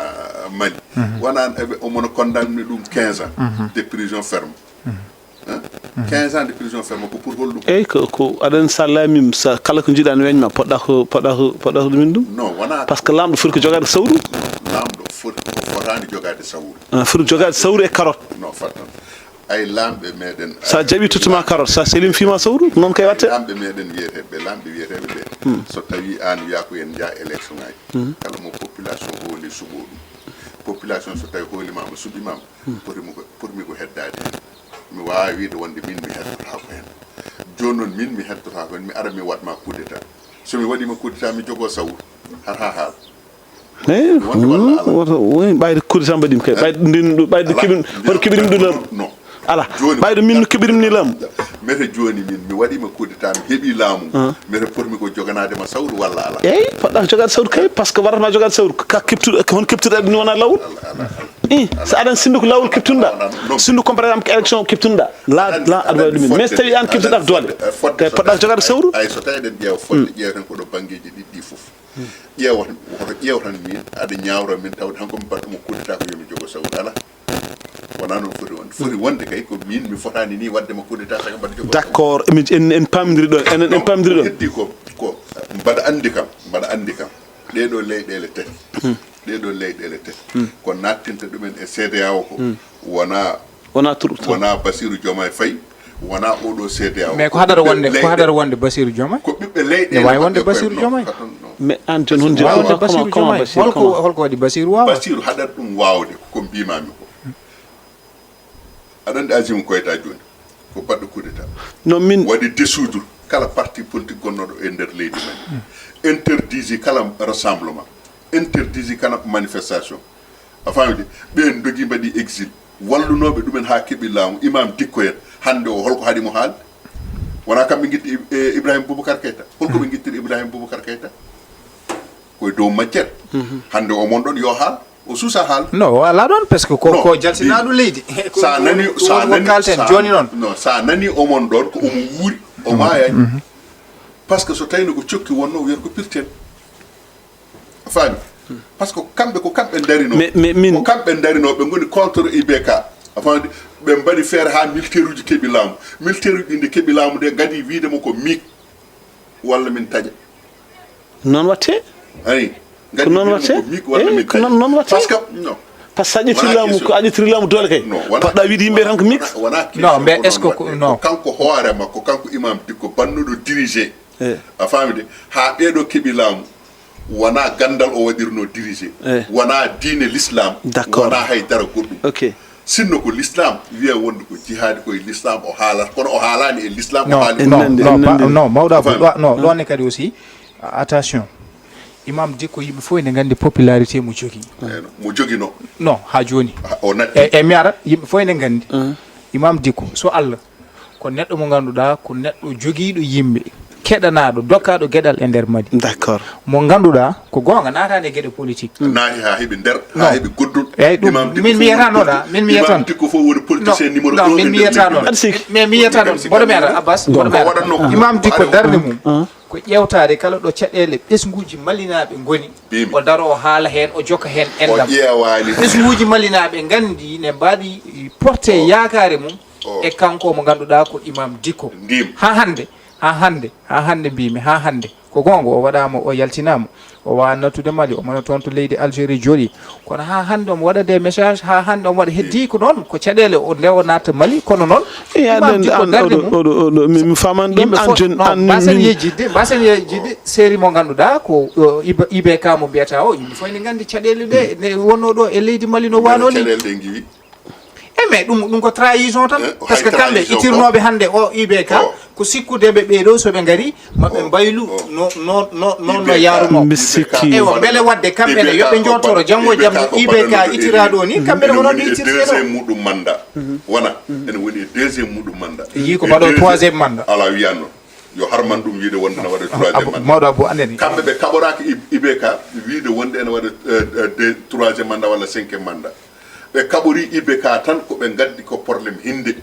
Mali, wonaa eɓe omono condamné ɗum quinze ans de prison ferme. Hein? Quinze ans de prison ferme ko pour holɗum? Eyyi, ko, ko aɗen sa laamima, sa kala ko njiɗa ne weñma, poɗɗa ko, poɗɗa ko, poɗɗa ko ɗumin ɗum? Non, wonaa. Parce que laamɗo foti ko jogaade sawru. Laamɗo foti ko fotaani jogaade sawru. Ah, foti jogaade sawru e carotte. Non, fat tan. Ay laamɓe meɗen. Sa jaɓi tottuma carotte, sa selima fiima sawru, noon kay watte. Laamɓe meɗen wiyeteeɓe, laamɓe wiyeteeɓe ɓe. So tawi aan wiya ko en njaa élection ngaji. Kala mo population hooli suɓo ɗum. Population so tawi hoolima mo suɓima mo. Poti mo ko, poti mi ko heddaade heen. Mi waawaa wiyde wonde min mi heddotaako heen. Jooni noon min mi heddotaako heen, mi ara mi waɗ ma coup d'état. So mi waɗiima coup d'état mi jogoo sawru. Hara haa haal. Eyi, wonde walla alaa? Woto, woni ɓayde coup d'état mbaɗiima kay. Ɓayde ndin ɗo, ɓayde keɓin, hoto keɓirim ɗo laamu? Non. Alaa. Jooni ɓayde min no keɓirim ni laamu. Mete jooni min mi waɗiima coup d'état mi heɓi laamu. Mete poti mi ko joganaade ma sawru walla alaa? Eyi, poɗɗa ko jogaade sawru kay, parce que waɗata ma jogaade sawru. Ka keɓtuɗo, ko hon keɓtuɗa ɗum wona lawol? Alaa, alaa, alaa. I, so aɗa sindu ko lawol keɓtunɗa. Sindu comme par exemple ko élection keɓtunɗa. La, la aɗa waɗi ɗumen. Mais so tawi an keɓtuɗa ko doole. Kay poɗɗa ko jogaade sawru. Ay so tawi eɗen ƴeewa fodde ƴeewten ko ɗo banngeeji ɗiɗi ɗi fof. Ƴeewa, woto ƴeew tan min, aɗa ñaawra min tawde han ko mi baɗɗo mo coup d'état ko yo mi jogo sawru. Alaa. Wonaa noon foti wonde. Foti wonde kay ko min mi fotaani ni waɗde mo coup d'état saka mbaɗa jogo sawru. D'accord, emin, en, en pamdiri ɗon, enen en pamdiri ɗon. Heddi ko, ko mbaɗa anndi kam, mbaɗa anndi kam. Ɗee ɗoo leyɗeele tati. Ɗee ɗoo leyɗeele tati. Ko nattinta ɗumen e C E D E A O ko wonaa Wonaa tur-, tur-, wonaa Bassirou Diomaye Faye, wonaa oɗo C E D E A O. Mais ko haɗata wonde, ko haɗata wonde Bassirou Diomaye? Ko ɓiɓɓe leyɗe. Ne waawi wonde Bassirou Diomaye. Mais aan jooni hon comment, comment Bassirou Diomaye? Holko, comment? Holko waɗi Bassirou waawa? Bassirou haɗata ɗum waawde ko mbimami ko. Aɗa anndi Azim Koyta jooni ko baɗɗo coup d'état. Non, min waɗi dissoudre kala parti politique gonnoɗo e nder leydi men. Interdisi kala rassemblement. Interdisi kala manifestation. A faami de? Ɓeen ndogi mbaɗi exil. Wallunooɓe ɗumen haa keɓi laamu. Imam Dikko en, hannde o holko haɗi mo haalde? Wonaa kamɓe ngitti Ib-, e Ibrahim Boubacar Keita. Holko ɓe ngittiri Ibrahim Boubacar Keita? Ko e dow majjere. Hannde o mon ɗon yo haal. O suusa haal. Non, o alaa ɗoon, parce que ko, non, ko jaltinaaɗo leydi. Ko sa nani, won, sa won nani, kalten sa, jooni noon. Non, sa nani o mon ɗoon, ko omo wuuri, o maayani. Parce que so tawino ko cokki wonno, o wiyata ko pirten. A faami? Parce que kamɓe, ko kamɓe ndarino. Mais, mais min ko kamɓe ndarino, ɓe ngoni contre I B K. A faami? Ɓe mbaɗi feere haa militaire uji keɓi laamu. Militaire uji ɗi nde keɓi laamu nde, ngadi wiide mo ko miik. Walla min taƴa. Noon watte? Ayi. Ko noon watte? Ko miik walla min taƴa. Eyi, ko noon, noon watte. Parce que, non. Parce que sa ƴetti laamu, ko a ƴettiri laamu doole kay. Non, wonaa. Poɗɗa wiide yimɓe tan ko miik. Wonaa, wonaa question. Non, mais est-ce que ko, non. Ko kanko hoore makko, kanko Imam Dikko bannuɗo diriger. Eh. A faami de? Haa ɓeeɗo keɓi laamu. Wonaa ganndal o waɗirno diriger. Eh. Wonaa diine l'islam. D'accord. Wonaa hay dara goɗɗum. Ok. Sinno ko l'islam, wiya wonde ko jihaadi ko e l'islam o haalata, kono o haalaani e l'islam, o haali. Non, non, non, mawɗa ko ɗo, non, ɗo ne kadi aussi, attention. Imam Dikko, yimɓe fof ene nganndi popularité mo jogii. Eeyno, mo jogino. Non, haa jooni. Ah, o natti. E, e mi ara, yimɓe fof ene nganndi. Imam Dikko, so Allah, ko neɗɗo mo ngannduɗaa, ko neɗɗo jogiiɗo yimɓe, keɗanaaɗo, dokkaaɗo geɗal e nder Mali. D'accord. Mo ngannduɗaa, ko goonga, naataani e geɗe politique. Naati haa heɓi nder, haa heɓi goddol. Eeyi, ɗum Imam Dikko min mi yiyata noon, min mi yiyata noon. Imam Dikko fof woni politicien numéro un e nder leydi men. Aɗa sikki? Mais mi yiyata noon. Mboɗo mi ara, Abbas, mboɗo mi ara. Imam Dikko darnde mum ko ƴeewtaade kala ɗo caɗeele ɓesnguuji malinaaɓe ngoni. Mbimi. O daro, o haala heen, o jokka heen enɗam. O ƴeewaani. Ɓesnguuji malinaaɓe nganndi ne mbaɗi porté yaakaare mum e kanko mo ngannduɗaa ko Imam Dikko. Ndim. Haa hannde, haa hannde, haa hannde mbimi, haa hannde. Ko goonga, o waɗaama, o yaltinaama. O waawaa nattude Mali, o mona toon to leydi Algérie jooɗi. Kono haa hannde omo waɗa des messages, haa hannde omo waɗa, heddi ko noon, ko caɗeele o nde o natta Mali, kono noon, Imam Dikko darnde mum. Oɗo, oɗo, mi, mi faman ɗum, yimɓe an fof, jooni, non, an mbasen yejjitde, mbasen yejjitde, série mo ngannduɗaa ko, o, Iba-, I B K mo mbiyata o, yimɓe fof ene nganndi caɗeele ɗe, ne wonno ɗo e leydi Mali no waano ni. Caɗeele ɗe ngiwi. E mais ɗum ɗum ko trahison tan. Eh, parce que kamɓe itirnooɓe hannde o I B K, ko sikkude ɓe ɓeeɗo so ɓe ngari maɓe mbaylu no no no no no yaruno. Ewa mbele wadde kamɓe ne yoɓe jottoro janngo jam no I B K itiraɗo ni kamɓe ne ko noon itirteɗo. Muɗum manda wona ene woni e deuxième muɗum manda. Yi ko mbaɗo troisième manda. Ala wiyanno yo harman ɗum wiide wonde ne waɗa troisième manda. Mawɗo Abou anene kamɓe ɓe kaɓoraki I B K wiide wonde ene waɗa troisième manda walla cinquième manda. Ɓe kaɓori I B K tan ko ɓe ngaddi ko problème hinde.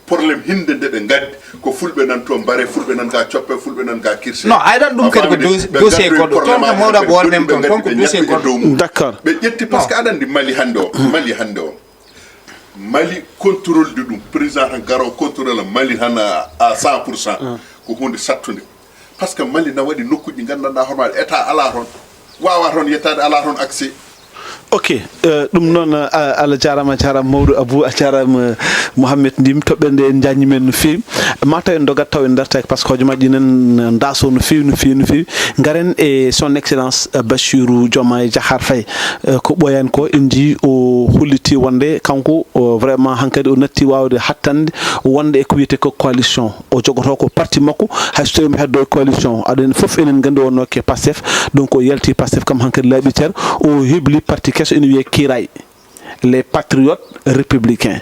Problème hinde nde ɓe ngaddi ko fulɓe nan to mbare fulɓe nan ga coppe fulɓe nan ga kirse. Non ayɗan ɗum kadi ko dossier goɗɗo toon kam mawɗa ko won même toon toon ko dossier goɗɗo. D'accord. Ɓe ƴetti parce que aɗa andi mali hande o mali hande o mali contrôle de ɗum président tan garo contrôle mali tan à cent pour cent. Ko hunde sattude. Parce que mali na waɗi nokkuji gandanɗa hooremaɗa état ala toon wawa toon yettade ala toon accès. Ok. Ɗum noon, allah jarama jarama mawɗo Abou, a jarama Mouhamed Ndim. Toɓɓere nde en jañi men no fewi. Mataw en dogat taw en dartaki par ce que hojomaaji ɗinen daso no fewi no fewi no fewi. Garen e son excellence Bachirou Diomaye Diakhar Faye. Ko ɓooyani ko en jii o holliti wonde kanko vraiment hankadi o natti wawde hattande wonde e ko wiyete ko coalition. O jogoto ko parti makko. Hay so tawi omo heddo e coalition aɗen fof enen gandi wonno ke Pastef. Donc o yalti Pastef kam hankadi laaɓi cer. O hebli parti keso ene wiye kiray, les patriotes républicains.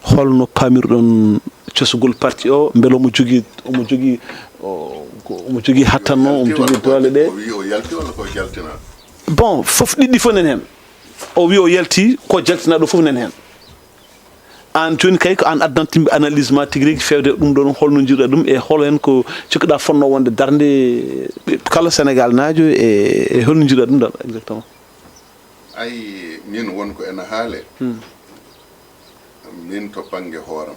Holno pamirɗon cosgol parti o? Mbele omo jogii omo jogii omo jogii hattanno omo jogii doole ɗe? Bon, fof ɗiɗɗi fof nen heen. O wi o yalti ko jaltinaɗo fof nen heen. Aan jooni kay ko aan addantimɓe analyse ma tigi rigi fewde ɗum ɗoon holno njiɗa ɗum e hol heen ko cikkuɗa fonno wonde darnde kala Sénégal naajo e holno njiɗa ɗum ɗoon exactement? Ay min won ko ena haale. Min to bannge hooram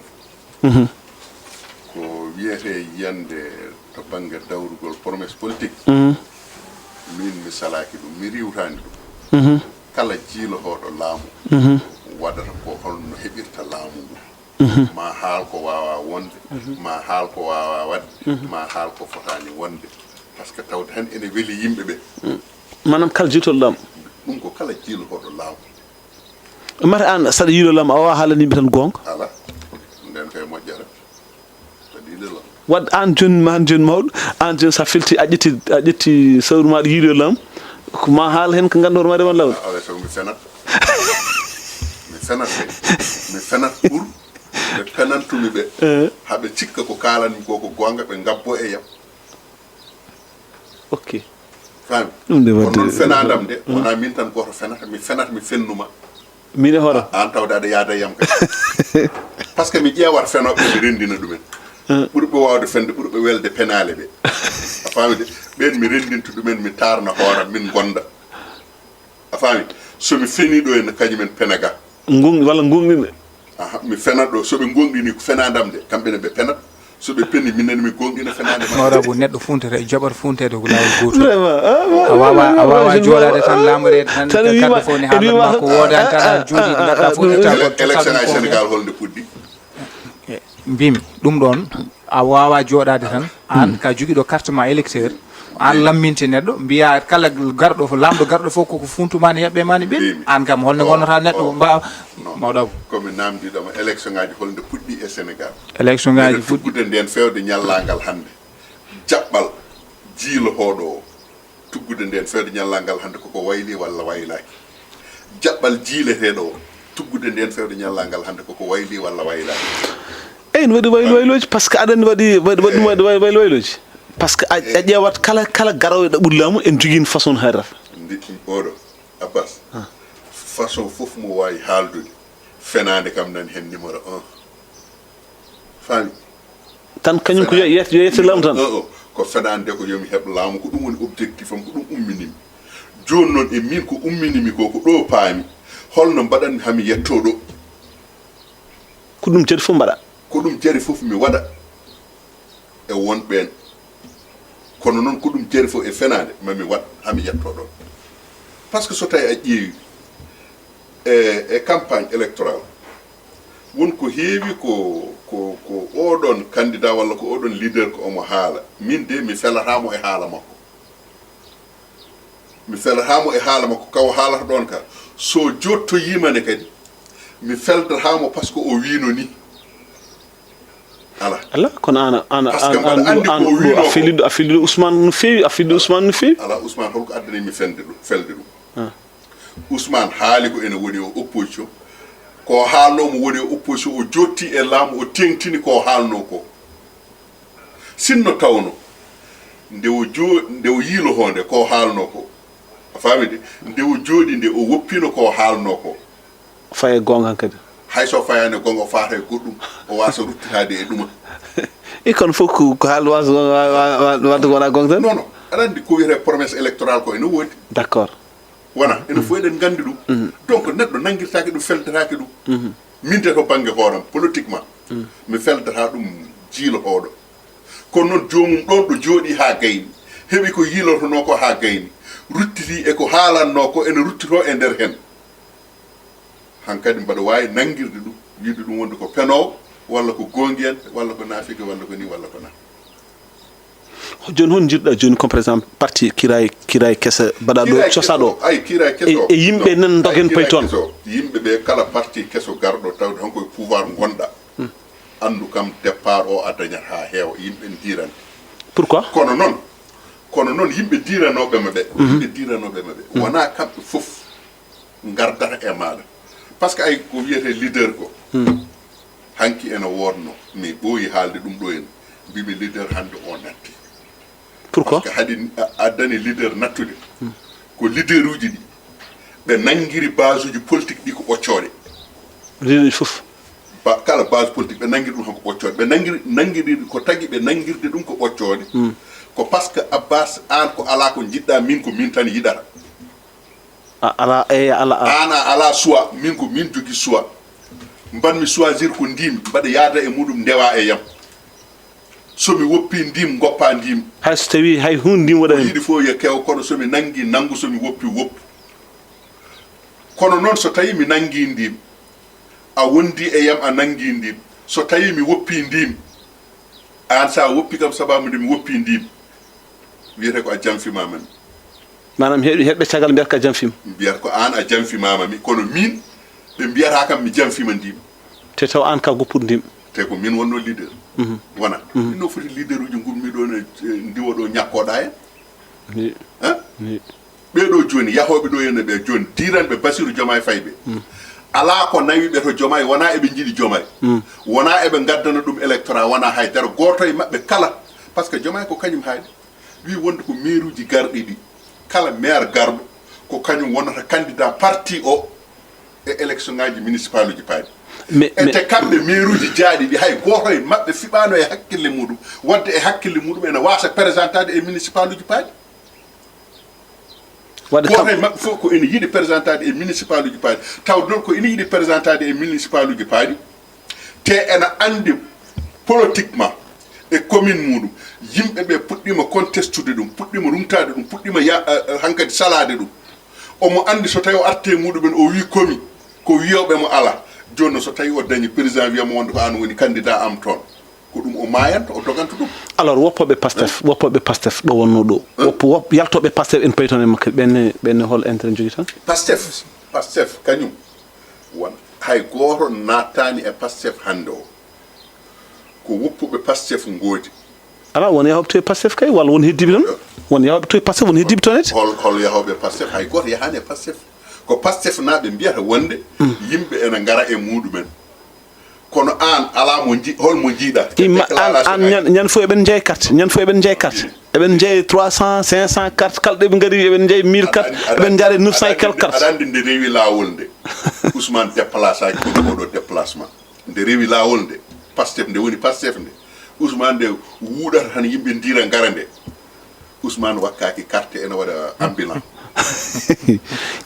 ko wiyete yiyande to bannge dawrugol promesse politique. Min mi salaaki ɗum mi riwtaani ɗum. Kala jiilohooɗo laamu waɗata ko holno heɓirta laamu ngu. Ma haal ko waawa wonde ma haal ko waawa waɗde ma haal ko fotaani wonde. Par ce que tawde tan ene weli yimɓe ɓe. Manam kala jiitol laamu. Ɗum ko kala jiilohooɗo laamu. Mata an saɗa yiilo laamu a wawa haalani yimɓe tan goonga? Ala. Nden kay moƴƴata. Saɗa yiilo laamu. Waɗ an joni ma an joni mawɗo an joni sa felti a ƴetti a ƴetti sawru maɗa yiilo laamu. Ma haal hen ko ganduɗa hoore maɗa won lawol. Awa taw mi fenat. Mi fenat de. Mi fenat pour ɓe penantumi ɓe. Haɓe cikka ko kalanmi ko ko goonga ɓe ngabbo e yam. Ok. Fami. Ɗum de wadde noon fenadam de wona min tan goto fenata mi fenata mi fennuma. Min e hoto an tawde aɗa yaada yam kay. Par ce que mi ƴeewat fenoɓe mi rendina ɗumen. Ɓurɓe wawde fende ɓurɓe welde penale ɓe. A fami de. Ɓen mi rendinta ɗumen mi tarna hooram min gonda. A fami. Somi feni ɗo en kañumen penaga. Walla gonɗinɓe. Aha, mi fenat ɗo soɓe gonɗini ko fenadam de kamɓe ne ɓe penat. Soɓe peni minen mi gonɗina fenade ma. Mawɗa Abou neɗɗo funtata e joɓata funtede ko lawol gotol. Vraiment a wawa a wawa joɗade tan lamorede tan kaddo fof ne haalata ma ko wodani tan a juuɗi neɗɗa funtata ko élection ay Sénégal holnde puɗɗi. Mbimi ɗum ɗon a wawa joɗade tan an ka joguiɗo carte ma électeur. An lamminte neɗɗo mbiya kala garɗo fof lamɗo garɗo fof koko funtu ma ne yaɓɓe ma ne ɓen an kam holno gonnata neɗɗo mbawa. Mawɗo Abou. Komi namdiɗoma élection ngaji holnde puɗɗi e Sénégal? Élection ngaji fuɗɗi tuggude nden fewde ñallangal hande. Jaɓɓal jiilohoɗo o tuggude nden fewde ñallangal hande koko wayli walla waylaki? Jaɓɓal jiileteɗo o tuggude nden fewde ñallangal hande koko wayli walla waylaki? Eyi ne waɗi waylo wayloji par ce que aɗa andi waɗi waɗi waɗi ɗum waɗi waylo wayloji. Par ce que a ƴeewat kala kala garowo e ɗaɓɓude laamu en jogino façon hayrata. Ndi oɗo Abbas. Façon fof mo wawi haaldude fenade kam nani hen numéro un. Fami. Tan kañum ko yo yetto laamu tan. Ko fenande ko yomi heɓ laamu ko ɗum woni objectif am ko ɗum umminimi. Joni noon e min ko umminimi ko ko ɗo paami. Holno mbaɗanmi hami yetto ɗo? Ko ɗum jari fof mbaɗa. Ko ɗum jari fof mi waɗa. E won ɓeen. Kono noon ko ɗum jari fof e fenaande mami waɗ hami yetto ɗoon. Par ce que so tawi a ƴeewi e e campagne électorale won ko heewi ko ko ko oɗon candidat walla ko oɗon leader ko omo haala min de mi felatamo e haala makko. Mi felatamo e haala makko kaw haalata ɗoon ka so jottoyima ne kadi Mi feldataa mo parce que o wiino ni. Ala. Ala, kono an, an, Parce que an, an, mbaɗa anndi an ko ɗo wiino a ko. Feliɗo, a Feliɗo Ousmane no feewi, a Feliɗo Ousmane no feewi. Ala, Ousmane, holko addani mi felde ɗum, felde ɗum? Ah. Ousmane haali ko ene woni o opposition. Ko haalno mo woni o opposition, o jotti e laamu, o teŋtini ko haalno ko. Sinno tawno, nde o jo-, nde o yiilo honde ko haalno ko. A faami de? Nde o jooɗi nde o woppino ko haalno ko. Faye goonga kadi. Hay so fayaani goonga, o faata e goɗɗum, o waasa ruttitaade e ɗuma. I kono fof ko, ko haal was-, wa-, wa-, wa-, wadde ko wona goonga tan? Non, non. Aɗa anndi ko wiyetee promesse électorale ko ene woodi. D'accord. Wona, enen fof eɗen nganndi ɗum. Donc, neɗɗo nanngirtaake ɗum, feldetaake ɗum. Min de to bannge hooram, politiquement, mi feldataa ɗum jiilotooɗo. Kono noon, joomum ɗoon ɗo jooɗii haa gayni, heɓi ko yiilotonoo ko haa gayni, ruttitii e ko haalannoo ko ene ruttitoo e nder heen. Hankadi mbaɗa waawi nanngirde ɗum, wiyde ɗum wonde ko penoowo, walla ko goongiyanke, walla ko naafike, walla ko nii, walla ko naa. Jooni, hol njirɗa jooni, comme par exemple parti Kiiraay, Kiiraay Keso mbaɗa ɗo, Kiiraay cosa Keso, ɗo, ay, Kiiraay e, Keso. e yimɓe Non, nan ay, dogen pay Kiiraay toon? Keso, yimɓe ɓe kala parti keso garɗo tawde hanko e pouvoir ngonɗa. Anndu kam départ o a dañat haa heewa, yimɓe ndiiran. Pourquoi? Kono noon, kono noon yimɓe diiranooɓe ma ɓe, yimɓe diiranooɓe ma ɓe, wonaa kamɓe fof ngardata e maaɗa. Parce que ay ko wiyetee leader ko, hanki ene woodno, mi ɓooyi haalde ɗum ɗo en, mbimi leader hannde o natti. Pourquoi? Parce que haɗi a-, addani leader nattude, ko leaderuuji ɗi, ɓe nanngiri base uji politique ɗi ko ɓoccooɗe. Leader fof. Ba-, kala base politique ɓe nanngiri ɗum hanko ɓoccooɗe. Ɓe nanngiri, nanngiri ko tagi ɓe nanngirde ɗum ko ɓoccooɗe. Ko parce que Abbas, aan ko alaa ko njiɗɗa, min ko min tan yiɗata. A ala, eeya, ala, ala. Aan a alaa choix, min ko min jogii choix. Mbanmi choisir ko ndiimi, mbaɗa yaada e muɗum, ndewa e yam. So mi woppii ndiim, ngoppaa ndiim. Hay so tawii hay huunde ndiim waɗa Ko heen. Yiɗi fof yo kew, kono so mi nanngii, nanngu, so mi woppii, woppu. Kono noon, so tawii mi nanngii ndiim, a wondii e yam, a nanngii ndiim, so tawii mi woppii ndiim, aan, so a woppii kam, sabaabu nde mi woppii ndiim, wiyetee ko a janfimaama mi. Maanaam heɓ-, heɓɓe caggal mbiyata ko a janfiima. Mbiyata ko aan a janfimaama mi, kono miin, ɓe mbiyataa kam mi janfiima ndiim. Te taw aan ka goppuɗo ndiim. Te ko miin wonnoo leader. Wona. Miin no foti leaderuuji ngummi ɗo ne, eh, ndiwo ɗo ñakkooɗaa en. Ni, Hein? ni. Ɓee ɗo jooni, yahooɓe ɗo ene ɓe jooni, diiranɓe Bassirou Diomaye Faye ɓe. Alaa ko nawi ɓe to Diomaye, wonaa eɓe njiɗi Diomaye. Wonaa eɓe ngaddana ɗum électorat, wonaa hay dara. Gooto e maɓɓe kala, parce que Diomaye ko kañum haaɗi. Wii wonde ko mairuuji garɗi ɗi, kala maire garɗo, ko kañum wonata candidat parti o e élection ngaaji municipal uji paaɗi. Mais, E mais, te kamɓe mairuuji jaaɗi ɗi, hay gooto e maɓɓe fiɓaano e hakkille muɗum, wadde e hakkille muɗum ene waasa présentade e municipal uji paaɗi. wadde Gooto kam, e maɓɓe fof ko ene yiɗi présentade e municipal uji paaɗi. Tawde noon ko ene yiɗi présentade e municipal uji paaɗi, te ene anndi politiquement e commune muɗum, yimɓe ɓe puɗɗiima contestude ɗum, puɗɗiima rumtaade ɗum, puɗɗiima ya-, eh, eh, hankadi salaade ɗum. Omo anndi so tawi o artii e muɗumen, o wii komi, ko wiyooɓe mo alaa. Jooni noon, so tawi o dañi, président wiya mo wonde ko aan woni candidat am toon, ko ɗum o maayanta, o doganta ɗum. Alors, woppooɓe Pastef, woppooɓe Pastef ɗo wonnoo ɗo. Woppo-, wop-, yaltooɓe Pastef en payi toon e makko, ɓenne, ɓenne hol intérêt njogii tan? Pastef, Pastef kañum, won hay gooto naataani e Pastef hannde o. Ko woppuɓe Pastef ngoodi. Alaa, won yahooɓe to e Pastef kay, walla won heddiiɓe toon? Won yahooɓe to e Pastef, won heddiiɓe toon ete? Hol, hol yahooɓe Pastef? Hay gooto yahaani e Pastef. Ko Pastef naaɓe mbiyata wonde yimɓe ene ngara e muɗumen. Kono aan, alaa mo nji-, hol mo njiiɗa? Imma, aan, aan, ñan, ñan fof eɓen njeya carte, ñan fof eɓen njeya carte. Eɓen njeya trois cent, cinq cent carte, kala ɗo eɓe ngari, eɓen njeya mille carte, eɓen njaade neuf cent et quelques carte. Aɗa anndi nde rewi laawol nde, Ousmane déplaçaaki kono oɗo déplacement. Nde rewi laawol nde, Pastef nde woni Pastef nde, Ousmane nde wuuɗata tan yimɓe ndiira ngara nde. Ousmane wakkaaki carte ene waɗa ambulant.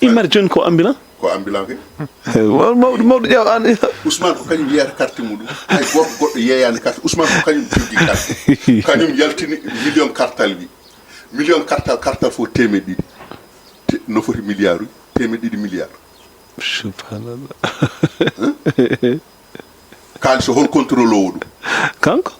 Immar jooni ko ambulant? Ko ambulant kay. Mawɗo, mawɗo ƴeew aan. Ousmane ko kañum yeyata carte muɗum. Hay gooto goɗɗo yeeyaani carte. Ousmane ko kañum joggi carte. Kañum yaltini million kartal wi. Million kartal, kartal fof teemeɗɗe ɗiɗi. Te-, no foti milliard uji? Teemeɗɗe ɗiɗi milliard. Subhanallah. Kaalis o hol contrôle o ɗum? Kanko?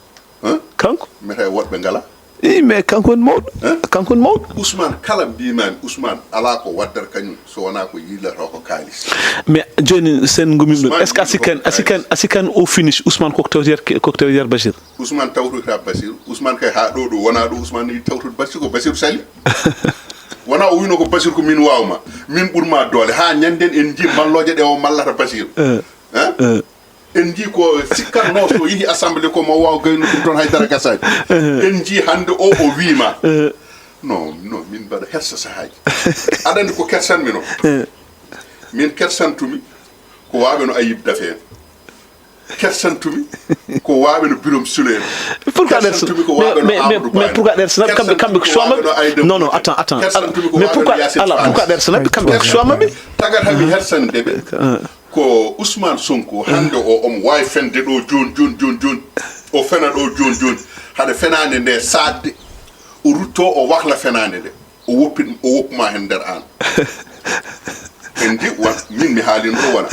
Hein? Kanko? Mete woɗɓe ngala. I mais kanko woni mawɗo. Kanko woni mawɗo. Ousmane, kala mbimami Ousmane ala ko waddata kañum so wona ko yiilata ko kaalis. Mais joni sen gumim ɗum, est ce que asikan asikan asikan o finish Ousmane koko tawti yer koko tawi yer Bachir? Ousmane tawtoyta Bachir. Ousmane kay ha ɗo ɗo wona ɗo Ousmane ni tawtude Bachir, ko Bachir sali. Wona o wino ko Bachir ko min wawma, min ɓurma doole, ha ñanden en jii malloje ɗe o mallata Bachir. Hein? En jii ko sikkatno so yehi assemblée ko mo waw gaynu ɗum toon haydara gasani. En jii hande o o wiima. Non non, min mbaɗa hersa sahaji. Aɗa andi ko kersanmi noon? Min kersantumi ko waɓe no Ayib Dafe en. Kersantumi ko waɓe no Birom Souley en. Pourquoi ɗer kersantumi ko waɓe no Amadou Bane? Pourquoi ɗer sanaɓe kamɓe kamɓe ko suwamaɓe? Non non, attends attends. Mais pourquoi ala pourquoi ɗer sanaɓe kamɓe ko suwamaɓe? Tagat hami hersande ɓe. Ko Ousmane Sonko hannde o omo waawi fende ɗo jooni jooni jooni jooni, o fena ɗo jooni jooni, haɗa fenaande nde saatde o rutto o wakla fenaande nde, o woppi o woppuma heen nder aan. En ndi wa min mi haalino ɗo wona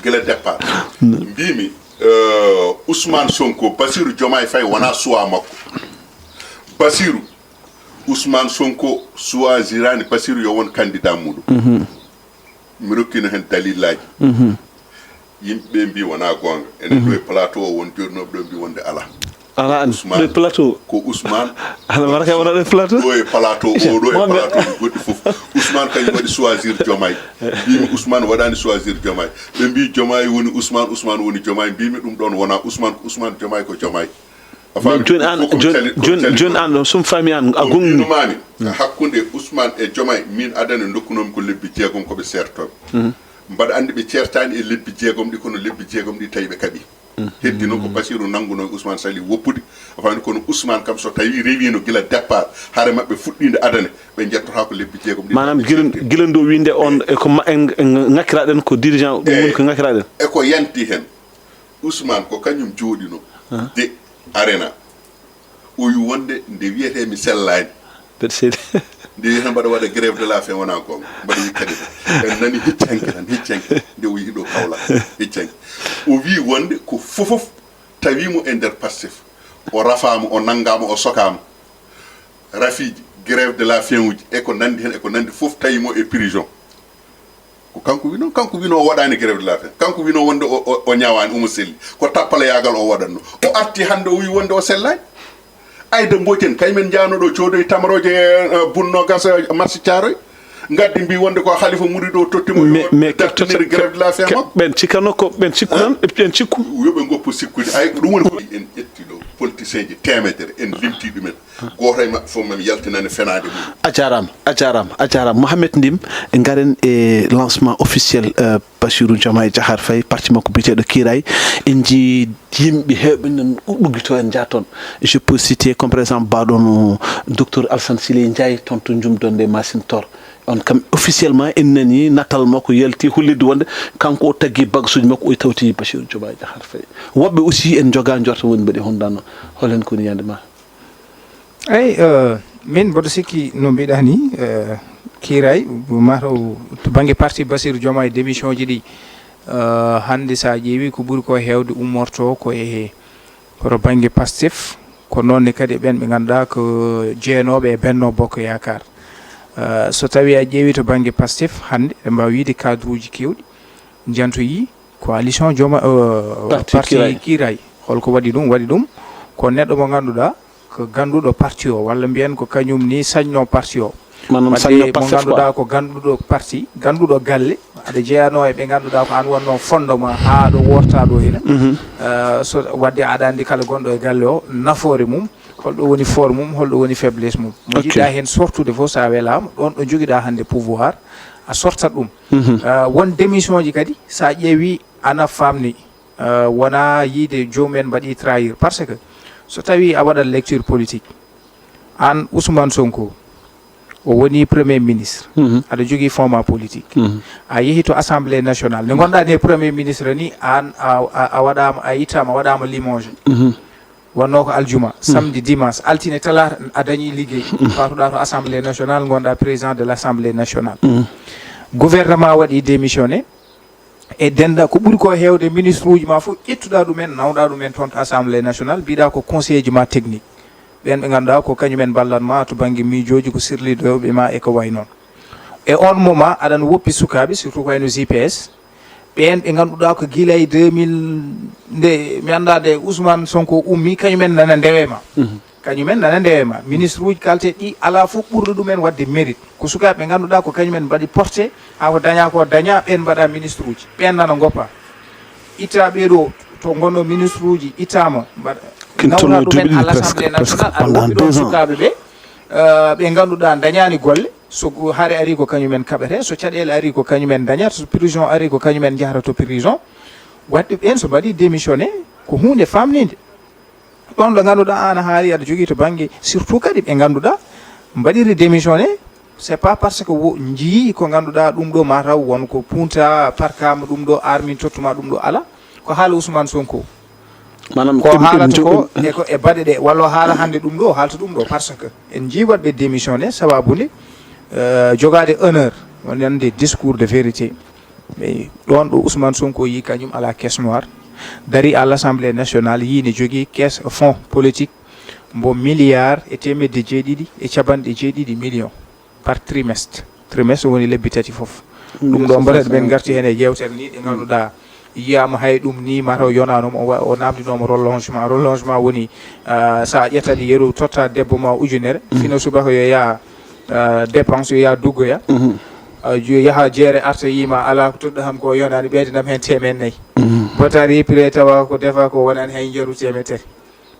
gila départ mbimi, euh, Ousmane Sonko, Bassirou Diomaye Faye wona suwa makko. Bassirou, Ousmane Sonko suwasirani Bassirou yo won candidat muɗum. Mi rokkino heen dalillaji. Yimɓe ɓe mbi wona goonga. Enen ɗo e plateau o won joɗinoɓe ɗo mbi wonde ala. Ala an ɗo e plateau. Ko Ousmane. Ala baraka wona ɗo e plateau. Ɗo e plateau o ɗo e plateau ji goɗɗi fof. Ousmane kañum waɗi choisir Diomaye. Mbimi Ousmane waɗani choisir Diomaye. Ɓe mbi Diomaye woni Ousmane, Ousmane woni Diomaye. Mbimi ɗum ɗon wona Ousmane, ko Ousmane, Diomaye ko Diomaye. Joni an joni joni an ɗon sum fami an a gongni. Hakkunde Ousmane e Diomaye min adana dokkunomi ko lebbi jeegom koɓe sertoɓe. Mbaɗa andi ɓe certani e lebbi jeegom ɗi kono lebbi jeegom ɗi tawi ɓe kaɓi. Heddi noon ko Bassirou nannguno e Ousmane Sali woppude. Afani kono Ousmane kam so tawi rewino gila départ hare maɓɓe fuɗɗinde adane ɓe jettotako lebbi jeegom ɗi. Manam gila gila ndo winde on e ko ngakkiraɗen ko dirigeant ɗum woni ko ngakkiraɗen. E ko yanti hen. Ousmane ko kañum jooɗino de arena. O wi wonde nde wiyete mi sellaani. Mbeɗa seedi. Nde wiyete mbaɗa waɗa grève de la faim wona gonga. Mbaɗa wi kadi en nani hecci hanki tan hecci hanki nde o yehi ɗo Kaolack hecci hanki. O wi wonde ko fofof tawimo e nder Pastef. O rafama, o nangama, o sokama. Rafiji, grève de la faim uji e ko nandi hen e ko nandi fof tawimo e prison. Ko kanko wi noon, kanko wi noon o waɗaani grève de la faim, kanko wi noon wonde o ñaawaani, omo selli, ko tappaloyaagal o waɗatnoo. O arti hannde o wi wonde o sellaani. Ayda Mbooc en kay men njaano ɗo coodoyi tamarooje bunno gasa marsi Caaroy, ngaddi mbi wonde ko Halifa Muriido o totti mo yo dartinir grève de la faim makko. Ɓen cikkano ko ɓen cikku tan, ɓen cikku. Yo ɓe ngoppu sikkude, ay ko ɗum woni ko en ƴetti ɗo politicienji teemedere en limti ɗumen. Gooto e maɓɓe fof mami yaltinane fenaande mum. A jaaraama, a jaaraama, a jaaraama. Mohamed Ndim, ngaren e lancement officiel Bassirou Diomaye Diakhar Faye, parti makko biyeteeɗo Kiiraay. En njii yimɓe heewɓe nan uggito en njaa toon. Je peux citer comme par exemple baɗono docteur Alsane Siley Ndiaye toon to Jumdonde Masintor. On kam officiellement en nani natal makko yalti hollirde wonde kanko o taggi bagasuji makko o tawti Bassirou Diomaye Diakhar Faye. Woɓɓe aussi en joga njorta woni mbaɗi honɗano holen koni yande ma. Eyi, min mboɗo sikki no mbiɗa ni, kiiray mataw to bannge parti Bassirou Diomaye démission ji ɗi, hannde so a ƴeewi ko ɓuri ko heewde ummorto ko e koto bannge Pastef, ko noon ne kadi e ɓeen ɓe ngannduɗaa ko jeenooɓe e Benno Bokk Yaakaar. So tawi a ƴeewi to bannge Pastef hannde eɗen mbaawi wiide cadre uji keewɗi njantoyi coalition Jooma parti Kiiray. Holko waɗi ɗum? Waɗi ɗum ko neɗɗo mo ngannduɗaa ko gannduɗo parti o walla mbiyen ko kañum ni sañno parti o. Manam sañno mo Pastef quoi. Ngannduɗaa ko gannduɗo parti, gannduɗo galle, aɗa jeyano e ɓe ngannduɗaa ko an wonno fondement haa ɗo worta ɗo hina. So wadde aɗa anndi kala gonɗo e galle o nafoore mum, holɗo woni fort mum, holɗo woni faiblesse mum. Mo jiɗɗa heen sortude fof so a welaama ɗon ɗo jogiɗa hannde pouvoir a sortat ɗum. Won démission ji kadi so a ƴeewi ana famni. Wona yiide jomumen mbaɗi trahir par ce que so tawi a waɗat lecture politique, an Ousmane Sonko o woni premier ministre, aɗa jogii fonds ma politique, a yehi to assemblée nationale nde gonɗa nde premier ministre ni an a waɗama a ittama waɗama limogé. Wonno ko aljuma, samedi, dimanche, altine, talaata a dañi liggey, patuɗa to assemblée nationale gonɗa président de l'assemblée nationale. Gouvernement waɗi démissionné. E denda ko ɓuri ko heewde ministre uji ma fof ƴettuɗa ɗumen nawɗa ɗumen toon to assemblée nationale mbiɗa ko conseil ji ma technique. Ɓeen ɓe ngannduɗaa ko kañumen mballan ma to bannge miijooji, ko sirliiɗo ɓe ma e ko wayi noon. E on moment, aɗan woppi sukaaɓe, surtout ko wayno G P S, ɓeen ɓe ngannduɗaa ko gila e deux mille, nde mi anndaa nde Ousmane Sonko ummi, kañumen nana ndewe ma. Kañumen nana ndewe ma. Ministre uji kalteeɗi ɗi, alaa fof ɓurɗo ɗumen waɗde mérite. Ko sukaaɓe ɓe ngannduɗaa ko kañumen mbaɗi porté, haa ko dañaa ko dañaa, ɓeen mbaɗa ministre uji. Ɓeen nana ngoppa. Itta ɓee ɗo to ngonno ministre uji, ittaama, mbaɗa, nawna ɗumen à l'Assemblée nationale, aɗa woppi ɗoon sukaaɓe ɓe, eh, ɓe ngannduɗaa dañaani golle. So go-, hare ari ko kañumen kaɓete, so caɗeele ari ko kañumen dañata, so prison ari ko kañumen njahata to prison. Waɗde ɓeen so mbaɗi démissionné, ko huunde famninde. Ɗoon ɗo ngannduɗaa aan a haali aɗa jogii to bannge, surtout kadi ɓe ngannduɗaa mbaɗiri démissionné, c'est pas parce que wo njiyii ko ngannduɗaa ɗum ɗo mataw won ko punta, parkama ɗum ɗo, armin tottuma ɗum ɗo, alaa. Ko haala Ousmane Sonko. Maanaam ko haalata ko e ko e baɗe ɗe, walla o haala hannde ɗum ɗo, o haalta ɗum ɗo, parce que en njii waɗɓe démissionné sababu nde, eh, jogaade honneur, wonande discours de vérité. Mais ɗoon ɗo Ousmane Sonko yi kañum ala caisse noire, dari à l'Assemblée nationale, yi ne jogii caisse fonds politique mbo milliard e teemedde jeeɗiɗi e capanɗe jeeɗiɗi millions par trimestre. Trimestre woni lebbi tati fof. Ɗum ɗo mbaɗa ɓen ngarti heen e yeewtere ni, ɗe ngannduɗaa yiyaama hay ɗum ni mataw yonaanoma, o wa-, o namdinooma prolongement. Prolongement woni, ah, so a ƴettat yeru totta debbo ma ujunere, fino subaka yo yaha, ah, dépense, yo yaha duggoya. Ah, yo yaha jeere arta yiima alaa ko toɗɗo ham ko yonaani, ɓeydanam heen teemen nayi. Botari pire tawa ko defa ko wonani hay njeru teemen tati.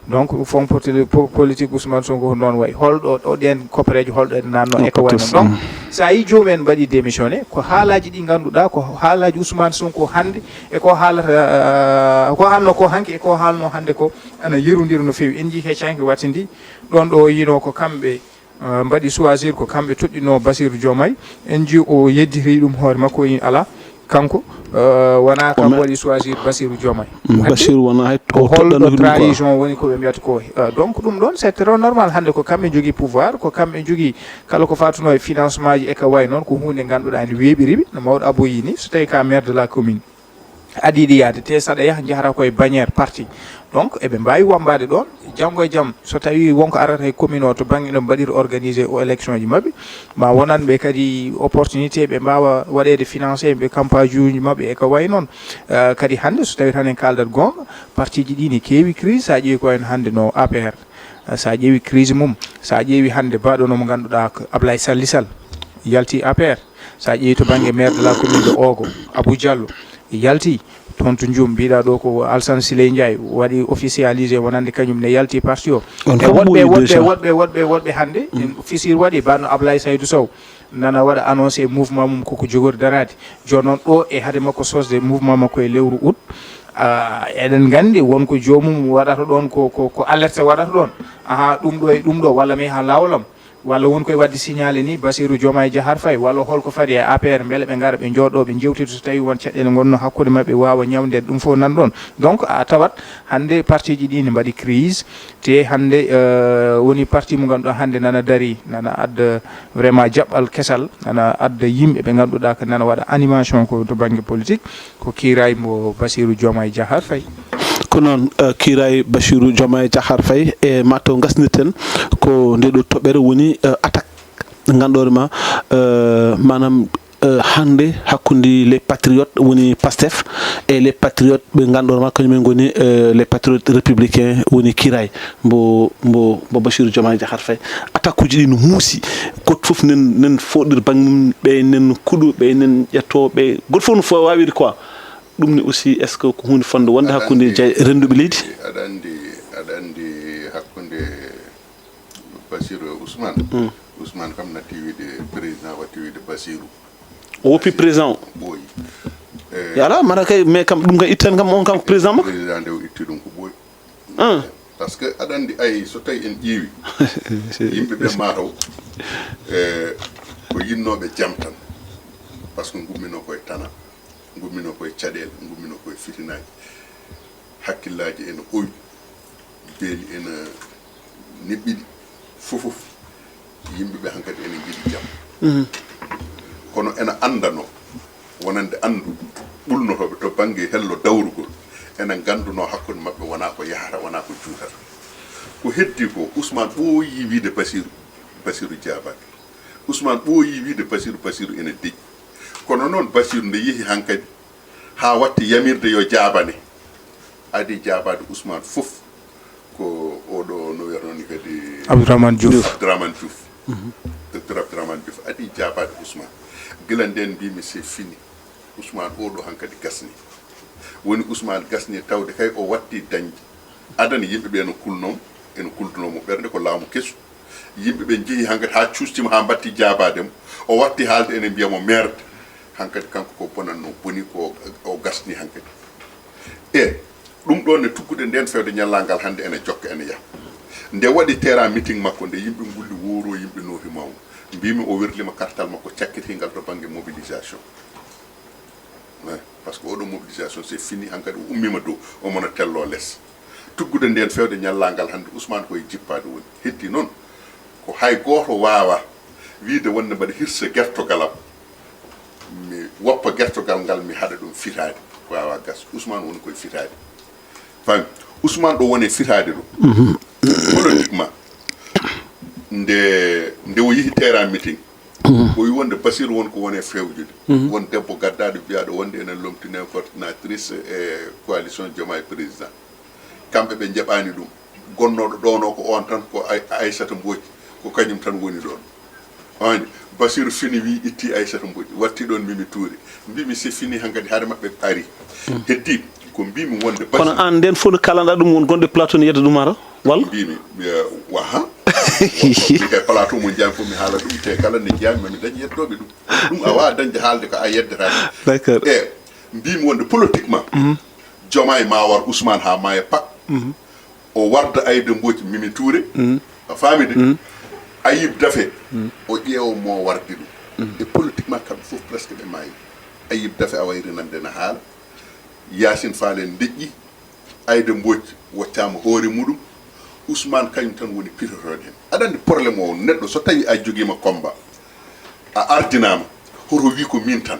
Donc, fonds portugais po-, politique Ousmane Sonko ko noon wayi. Holɗo ɗo ɗeen koppereeje, holɗo en naatno e ko wayi noon. Donc, so a yii joomum en mbaɗi démissionné, ko haalaaji ɗi ngannduɗaa, ko haalaaji Ousmane Sonko hannde, e ko haalata, eh, ko haalno ko hanki, e ko haalno hannde ko ana yerondira no feewi. En njii heccanke wattindi, ɗoon ɗo yino ko kamɓe, eh, mbaɗi choisir, ko kamɓe toɗɗino Bassirou Diomaye. En njii o yedditi ɗum hoore makko, o yi alaa. Kanko, eh, wonaa kanko waɗi choisir Bassirou Diomaye. Mm, Bassirou wonaa hay o holɗo trahison woni ko ɓe mbiyata ko. Eh, donc, ɗum ɗoon, c'est très normal. Hannde ko kamɓe njogii pouvoir, ko kamɓe njogii kala ko fatunoo e financement ji e ka wayi noon, ko huunde ngannduɗaa ene weeɓiri ɓe. No mawɗo Abou yi ni, so tawii ka maire de la commune, aɗa yiɗi yahde, te saɗa yaha, njahata koye bannière parti. Donc, eɓe mbaawi wambaade ɗoon, janngo e jam, so tawii won ko arata e commune o to bannge ɗo mbaɗir organisé o élection ji maɓɓe, ma wonanɓe kadi opportunité, ɓe mbaawa waɗeede financé ɓe campagne uji maɓɓe e ko wayi noon. Eh, kadi hannde, so tawii tan en kaaldat goonga, parti ji ɗi ne keewi crise, so a ƴeewi ko wayno hannde no A P R, eh, so a ƴeewi crise mum, so a ƴeewi hannde baɗo no mo ngannduɗaa ko Ablaye Sall Sall yalti A P R, so a ƴeewi to bannge maire de la commune de Ogo, Abou Diallo, yalti toon to Njum, mbiɗa ɗo ko Alassane Siley Ndiaye waɗi officialisé wonande kañum ne yalti parti o. E woɗɓe, woɗɓe, woɗɓe, woɗɓe, woɗɓe hannde, en fisir waɗi, banno Ablaye Saydou Sow nana waɗa annoncé mouvement mum koko jogori daraade. Jooni noon ɗo e hade makko sosde mouvement makko e lewru août, ah, eɗen nganndi won ko joomum waɗata ɗoon, ko, ko, ko alerte waɗata ɗoon. Aha, ɗum ɗo e ɗum ɗo, walla mi yaha laawol am. Walla won koye waɗde signalé ni, Bassirou Diomaye Diakhar Faye, walla holko fadi e A P R, mbele ɓe ngara, ɓe njooɗo, ɓe njewtida so tawi won caɗeele ngonno hakkunde maɓɓe, waawa ñawndeede, ɗum fof nan ɗoon. Donc, a tawat hannde parti ji ɗi ne mbaɗi crise, te hannde, euh, woni parti mo ngannduɗaa hannde nana dari, nana adda vraiment jaɓɓal kesal, nana adda yimɓe ɓe ngannduɗaa ko nana waɗa animation ko to bannge politique. Ko kiiraay mbo Bassirou Diomaye Diakhar Faye. Ko noon, eh, kiiraay Bassirou Diomaye Diakhar Faye, e mataw ngasnirten ko nde ɗo toɓɓere woni, eh, attaque ngannduɗaa ma, eh, maanaam, eh, hannde hakkunde les patriotes woni Pastef e les patriotes ɓe ngannduɗaa ma kañumen ngoni, eh, les patriotes républicains woni kiiraay mbo, mbo, mbo Bassirou Diomaye Diakhar Faye. Attaque uji ɗi no muusi, gooto fof nen, nen fooɗir bannge mum, ɓe nen kuɗo, ɓe nen ƴetto, ɓe gooto fof no fo-, waawiri quoi. Ɗum ne aussi, est-ce que ko huunde fonnde wonde hakkunde jay-, rennduɓe leydi? Aɗa anndi, aɗa anndi hakkunde Bassirou e Ousmane. Ousmane kam natti wiide président, watti wiide Bassirou. O woppi président o? Ɓooyi. Eh, yo alaa, mara kay, mais kam, ɗum kay ittan kam, on kam ko président makko? Président nde o itti ɗum ko ɓooyi. Ah. Parce que aɗa anndi, ay, so tawi en ƴeewi yimɓe ɓe mataw, eh, ko yinnooɓe jam tan. Parce que ngummino koye tana, ngummino koye caɗeele, ngummino koye fitinaaji. Hakkillaaji ene owi, beeli ene niɓɓiɗi, fof, fof. Yimɓe ɓe hankadi ene njiɗi jam. Kono ene anndanoo, wonande anndu ɓulnotooɓe to bannge hello dawrugol, ene ngannduno hakkunde maɓɓe wonaa ko yahata, wonaa ko juutata. Ko heddi ko, Ousmane ɓooyi wiide Basiru, Basiru jaabaaki. Ousmane ɓooyi wiide Basiru, Basiru ene deƴƴi. Kono noon Basiru nde yehi hankadi haa watti yamirde yo jaabane, adi jaabaade Ousmane fof ko oɗo no wiyatnoo ni kadi Abdourahmane Diouf. Abdourahmane Diouf. Docteur Abdourahmane Diouf adi jaabaade Ousmane. Gila ndeen mbimi c'est fini. Ousmane oɗo hankadi gasni. Woni Ousmane gasni tawde kay o watti dañde. Adana yimɓe ɓe no kulnoo, eno kulduno mo ɓernde ko laamu kesu. Yimɓe ɓe njehi hankadi haa cuustima haa mbatti jaabaade mo. O watti haalde ene mbiya mo merde. Hankadi kanko ko bonatno boni ko o gasni hankadi. E ɗum ɗoon ne tuggude ndeen fewde ñallal ngal hannde ene jokka ene yaha. Nde waɗi terrain meeting makko nde yimɓe ngulli wowro yimɓe noohi mawmo. Mbimi o werlima kartal makko cakkitingal to bannge mobilisation. Eyi, par ce que oɗo mobilisation c'est fini, hankadi o ummima dow, omo no tello less. Tuggude nden fewde ñallal ngal hannde Ousmane koye jippaade woni. Heddi noon ko hay gooto waawa wiide wonde mbaɗa hirsa gertogalam, mi woppa gertogal ngal mi haɗa ɗum fitaade, waawa gas. Ousmane woni koye fitaade. Fami, Ousmane ɗo woni fitaade ɗo politiquement. Nde nde o yehi terrain meeting, o wi wonde Basiru won ko woni e fewjude. Won debbo gaddaɗo mbiyaɗo wonde enen lomtine coordinatrice e coalition Diomaye président. Kamɓe ɓe njaɓani ɗum. Gonnooɗo ɗono ko on tan ko Ay- Aissata Mbodj, ko kañum tan woni ɗon. Wani, Basiru fini wi itti Aissata Mbodj, watti ɗon Mimi Touré. Mbimi c'est fini, hankadi haade maɓɓe ari. Heddi ko mbimi wonde kono Basiru an nden fof no kalanɗa ɗum won gonɗo e plateau ne yedda ɗum ara walla? Mbimi, eh, waha. Mi kay plateau mo jami fof mi haala ɗum te kala nde jami mami dañ yeddoɓe ɗum. Ɗum a wawa dañde haalde ko a yeddata. D'accord. E mbimi wonde politiquement, Diomaye ma war Ousmane ha maya pak. O warda Aïda Mbodj, Mimi Touré, a faami de? Ayib Dafe, o ƴeewa mo wardi ɗum. E politiquement kamɓe fof presque ɓe maayi. Ayib Dafe a wayri nande na haala. Yacine Fall en deƴƴi. Aïda Mbodj waccaama hoore muɗum. Ousmane kañum tan woni pitotoɗo heen. Aɗa anndi problème o, neɗɗo so tawi a jogiima combat, a ardinaama, hoto wi ko min tan.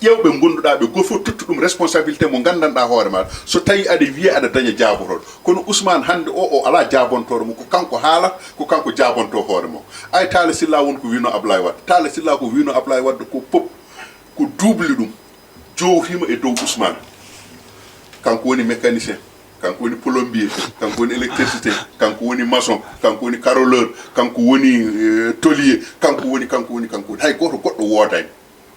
Ƴeew ɓe ngonduɗa ɓe, goto fof tottu ɗum responsabilité mo gandanɗa hoore ma. So tawi aɗa wiya aɗa daña jaabotoɗo, kono Ousmane hande o, o ala jaabontoɗo mo, ko kanko haala, ko kanko jaabonto hoore mo. Ay Talla Sylla won ko wino Ablaye Wade, Talla Sylla ko wino Ablaye Wade ko pop ko double ɗum jowtima e dow Ousmane. Kanko woni mécanicien, kanko woni plombier, kanko woni électricité, kanko woni maçon, kanko woni carreleur, kanko woni eh, tôlier, kanko woni, kanko woni, kanko woni. Hay goto goɗɗo woodani.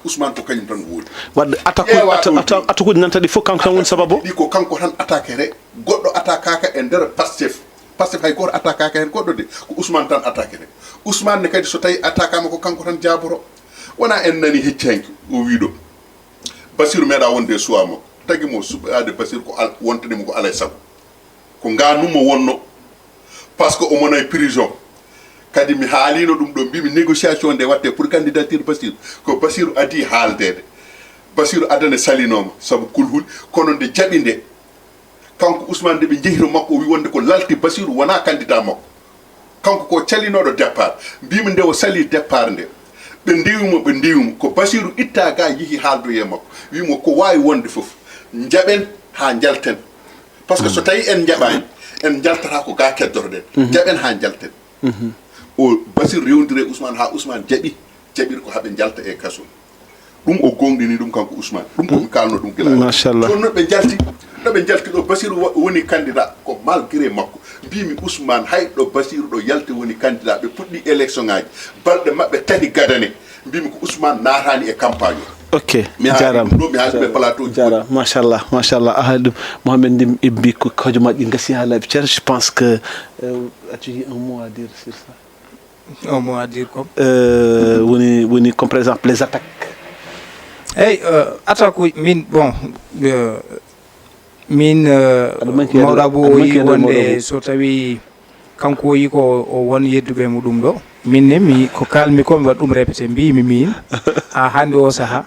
Ousmane ko kañum tan woodi. Wadde attaque Ƴeewa atta- ɗo atta- attaque uji nanta ɗi fof kanko tan woni sababu o? Ɗi ko kanko tan attaquere. Goɗɗo attaquaka e nder Pastef. Pastef hay goto attaquaka hen goɗɗo de, ko Ousmane tan attaquere. Ousmane ne kadi so tawi attaquama ko kanko tan jaaboto. Wona en nani hecci hanki o wiɗo Basiru meeɗa wonde e suwa makko. Tagi mo suɓaade Basiru ko al- wontani mo ko alay sago. Ko nganummo wonno. Par ce que omo nayi prison. Kadi mi haalino ɗum ɗo, mbimi négociation nde watte pour candidature Basiru, ko Basiru adi haaldeede. Basiru adane salinoma sabu kulhuli, kono nde jaɓi nde, kanko Ousmane nde ɓe njehi to makko, o wi wonde ko lalti Basiru wona candidat makko. Kanko ko calinoɗo départ. Mbimi nde o sali départ nde, ɓe ndewimo, ɓe ndewimo, ko Basiru itta ga yehi haaldoye makko, wimo ko wawi wonde fof, jaɓen ha jalten. Par ce que so tawi en jaɓani, en jaltata ko ga keddotoɗen. Jaɓen ha jalten. O Basir rewdiri e Ousmane ha Ousmane jaɓi, jaɓiri ko haɓe jalta e kaso. Ɗum o gonɗini ɗum kanko Ousmane. Ɗum ko mi kalno ɗum gila. Machallah. Ɗon no ɓe jalti, no ɓe jalti ɗo Basir wo- woni candidat ko malgré makko. Mbimi Ousmane hay ɗo Basir ɗo yalti woni candidat, ɓe puɗɗi élection ngaji, balɗe maɓɓe tati gadane. Mbimi ko Ousmane naatani e campagne o. Ok. Mi haali jarama ɗum ɗo, mi haali ɓe plateau ji. Jarama, machallah, machallah, a haali ɗum. Mohamed Ndim Ibbi ko hojomaaji ɗi gasi ha laaɓi cer. Je pense que euh, as-tu un mot à dire sur ça? Un mot à dire comme euh, woni woni comme par exemple les attaques. Eyyi, euh, attaque uji min bon, euh, min euh, mawɗa bo o yi wonde so tawi kanko o yi ko o won yedduɓe mo ɗum ɗo, min ne mi ko kalmi ko mi waɗa ɗum répété, mbimi min ha hande o saaha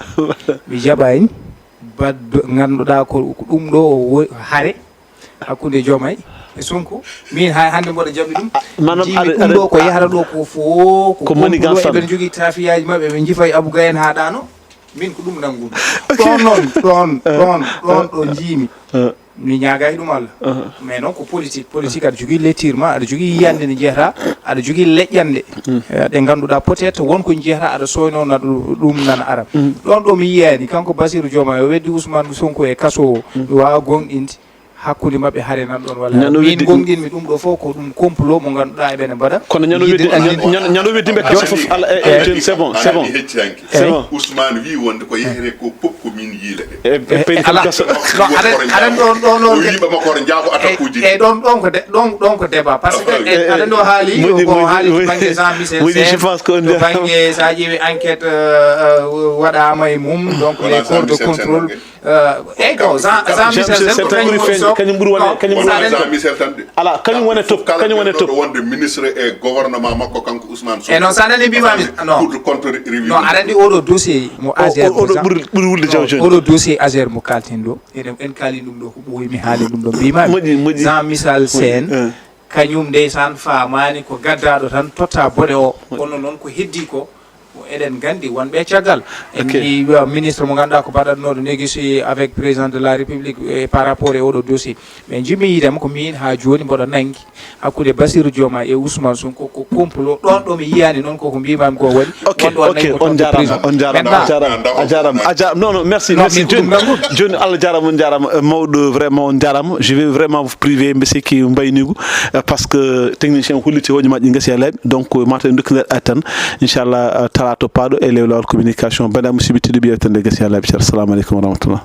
mi jaɓani baɗɗo ganduɗa ko ɗum ɗo o wo- hare hakkunde Diomaye e Sonko. Min ha hande mboɗo jaɓi ɗum. Manam jimi aɗa- ɗum ɗo aɗa- ko yahata ɗo ko fo ko ko manigance tan. Eɓen jogui tafiyaji mabɓe ɓe jiifa e Abou Gaye en ha ɗano. Min ko ɗum nangumi. Ɗon noon, ɗon ɗon ɗon ɗo jiimi. Mi ñaagaaki ɗum Allah. Mais noon ko politique. Politique aɗa jogii lecture ma, aɗa jogii yiyannde nde njiyata, aɗa jogii leƴƴannde. Eh, ɗe ngannduɗaa peut-être won ko njiyata aɗa sooyno na ɗu-, ɗum nana ara. Ɗoon ɗo mi yiyaani, kanko Bassirou Diomaye o weddi Ousmane Sonko e kaso o, mi waawa goongɗinde hakkunde maɓɓe hare nan ɗoon walla. Ñande o min weddi ɗum. Goongɗinmi ɗum ɗo fof ko ɗum complot mo ngannduɗaa eɓene mbaɗa. Kono ñande o weddi, ñande, ñande o weddi ɓe kaso fof, ala, eh, eh, jooni, c'est bon, c'est bon. Hecci hanki. C'est bon. Ousmane wi wonde ko yehre ko pop ko min yiila he. E, e, e, paydi ala. Kam kaso. No, aɗa, aɗa ɗon, ɗon, ɗon o ke-, wi ɓe makko oto njaago e, attaque uji e, ɗi. Ɗon, ɗon ko de-, ɗon, ɗon ko débat. Parce que, ah, oui, e, aɗa no haali, moƴƴi, ko moƴƴi, haali to moƴƴi, bannge Jean Michel moƴƴi, je Sène, pense que on to dirait bannge, so a ƴeewi enquête, euh, euh, waɗaama e mum, donc voilà, les corps de contrôle. Wona Jean Michel Sène tan. Euh, eyyi, ko Jean, Jean Michel Sène ko kañum woni sook. Kañum ɓuri wone, kañum ɓuri wone. Wona Jean Michel tan de. Ala, kañum wone top, kañum wone top. Wonde ministre e gouvernement makko kanko Ousmane Sonko. E non, sa nani mbima mi, non. Cour de compte rewi. Non, aɗa andi oɗo dossier mo Azer, oɗo ɓuri, ɓuri wulde jaw joni. Oɗo dossier Azer mo kalten ɗo. Enen en kaali ɗum ɗo ko ɓooyi, mi haali ɗum ɗo. Mbima mi. Moƴƴi, moƴƴi. Jean Michel Sène. Eh. Kañum ndeysaan faamaani ko gaddaɗo tan totta bone o. Kono noon ko heddi ko, eɗen nganndi wonɓe caggal. En, ok, nji-, wa-, ministre mo ngannduɗaa ko baɗatnooɗo négocier avec président de la République, eh, par rapport e oɗo dossier. Mais njiɗmi yiide mo ko miin haa jooni mboɗo nanngi hakkunde Bassirou Diomaye e Ousmane Sonko ko complot. Ɗoon ɗo mi yiyaani noon koko mbimami ko waɗi. Ok, wonɗo on ok, nanngi mo on toon to jaaraama, prison. On jaaraama, maintenant, on jaaraama, a jaaraama, a jaaraama. Non, non, merci, non, merci. Min ko ɗum nanngol. Jooni, jooni Allah jaaraama, on jaaraama. Eh, mawɗo vraiment, on jaaraama. Je vais vraiment vous priver, mbe sikki mbaynigu, eh, parce que technicien o holliti hoƴe majji ngasi e laaɓi. Donc, eh, mataw en dokkinat ay tan. Inchallah, eh, talaata paaɗo e lewlawol communication. Banndiraaɓe musidɓe tedduɓe, yewtere nde gasi e laaɓi. Ceerno, assalamu aleykum wa rahmatullah.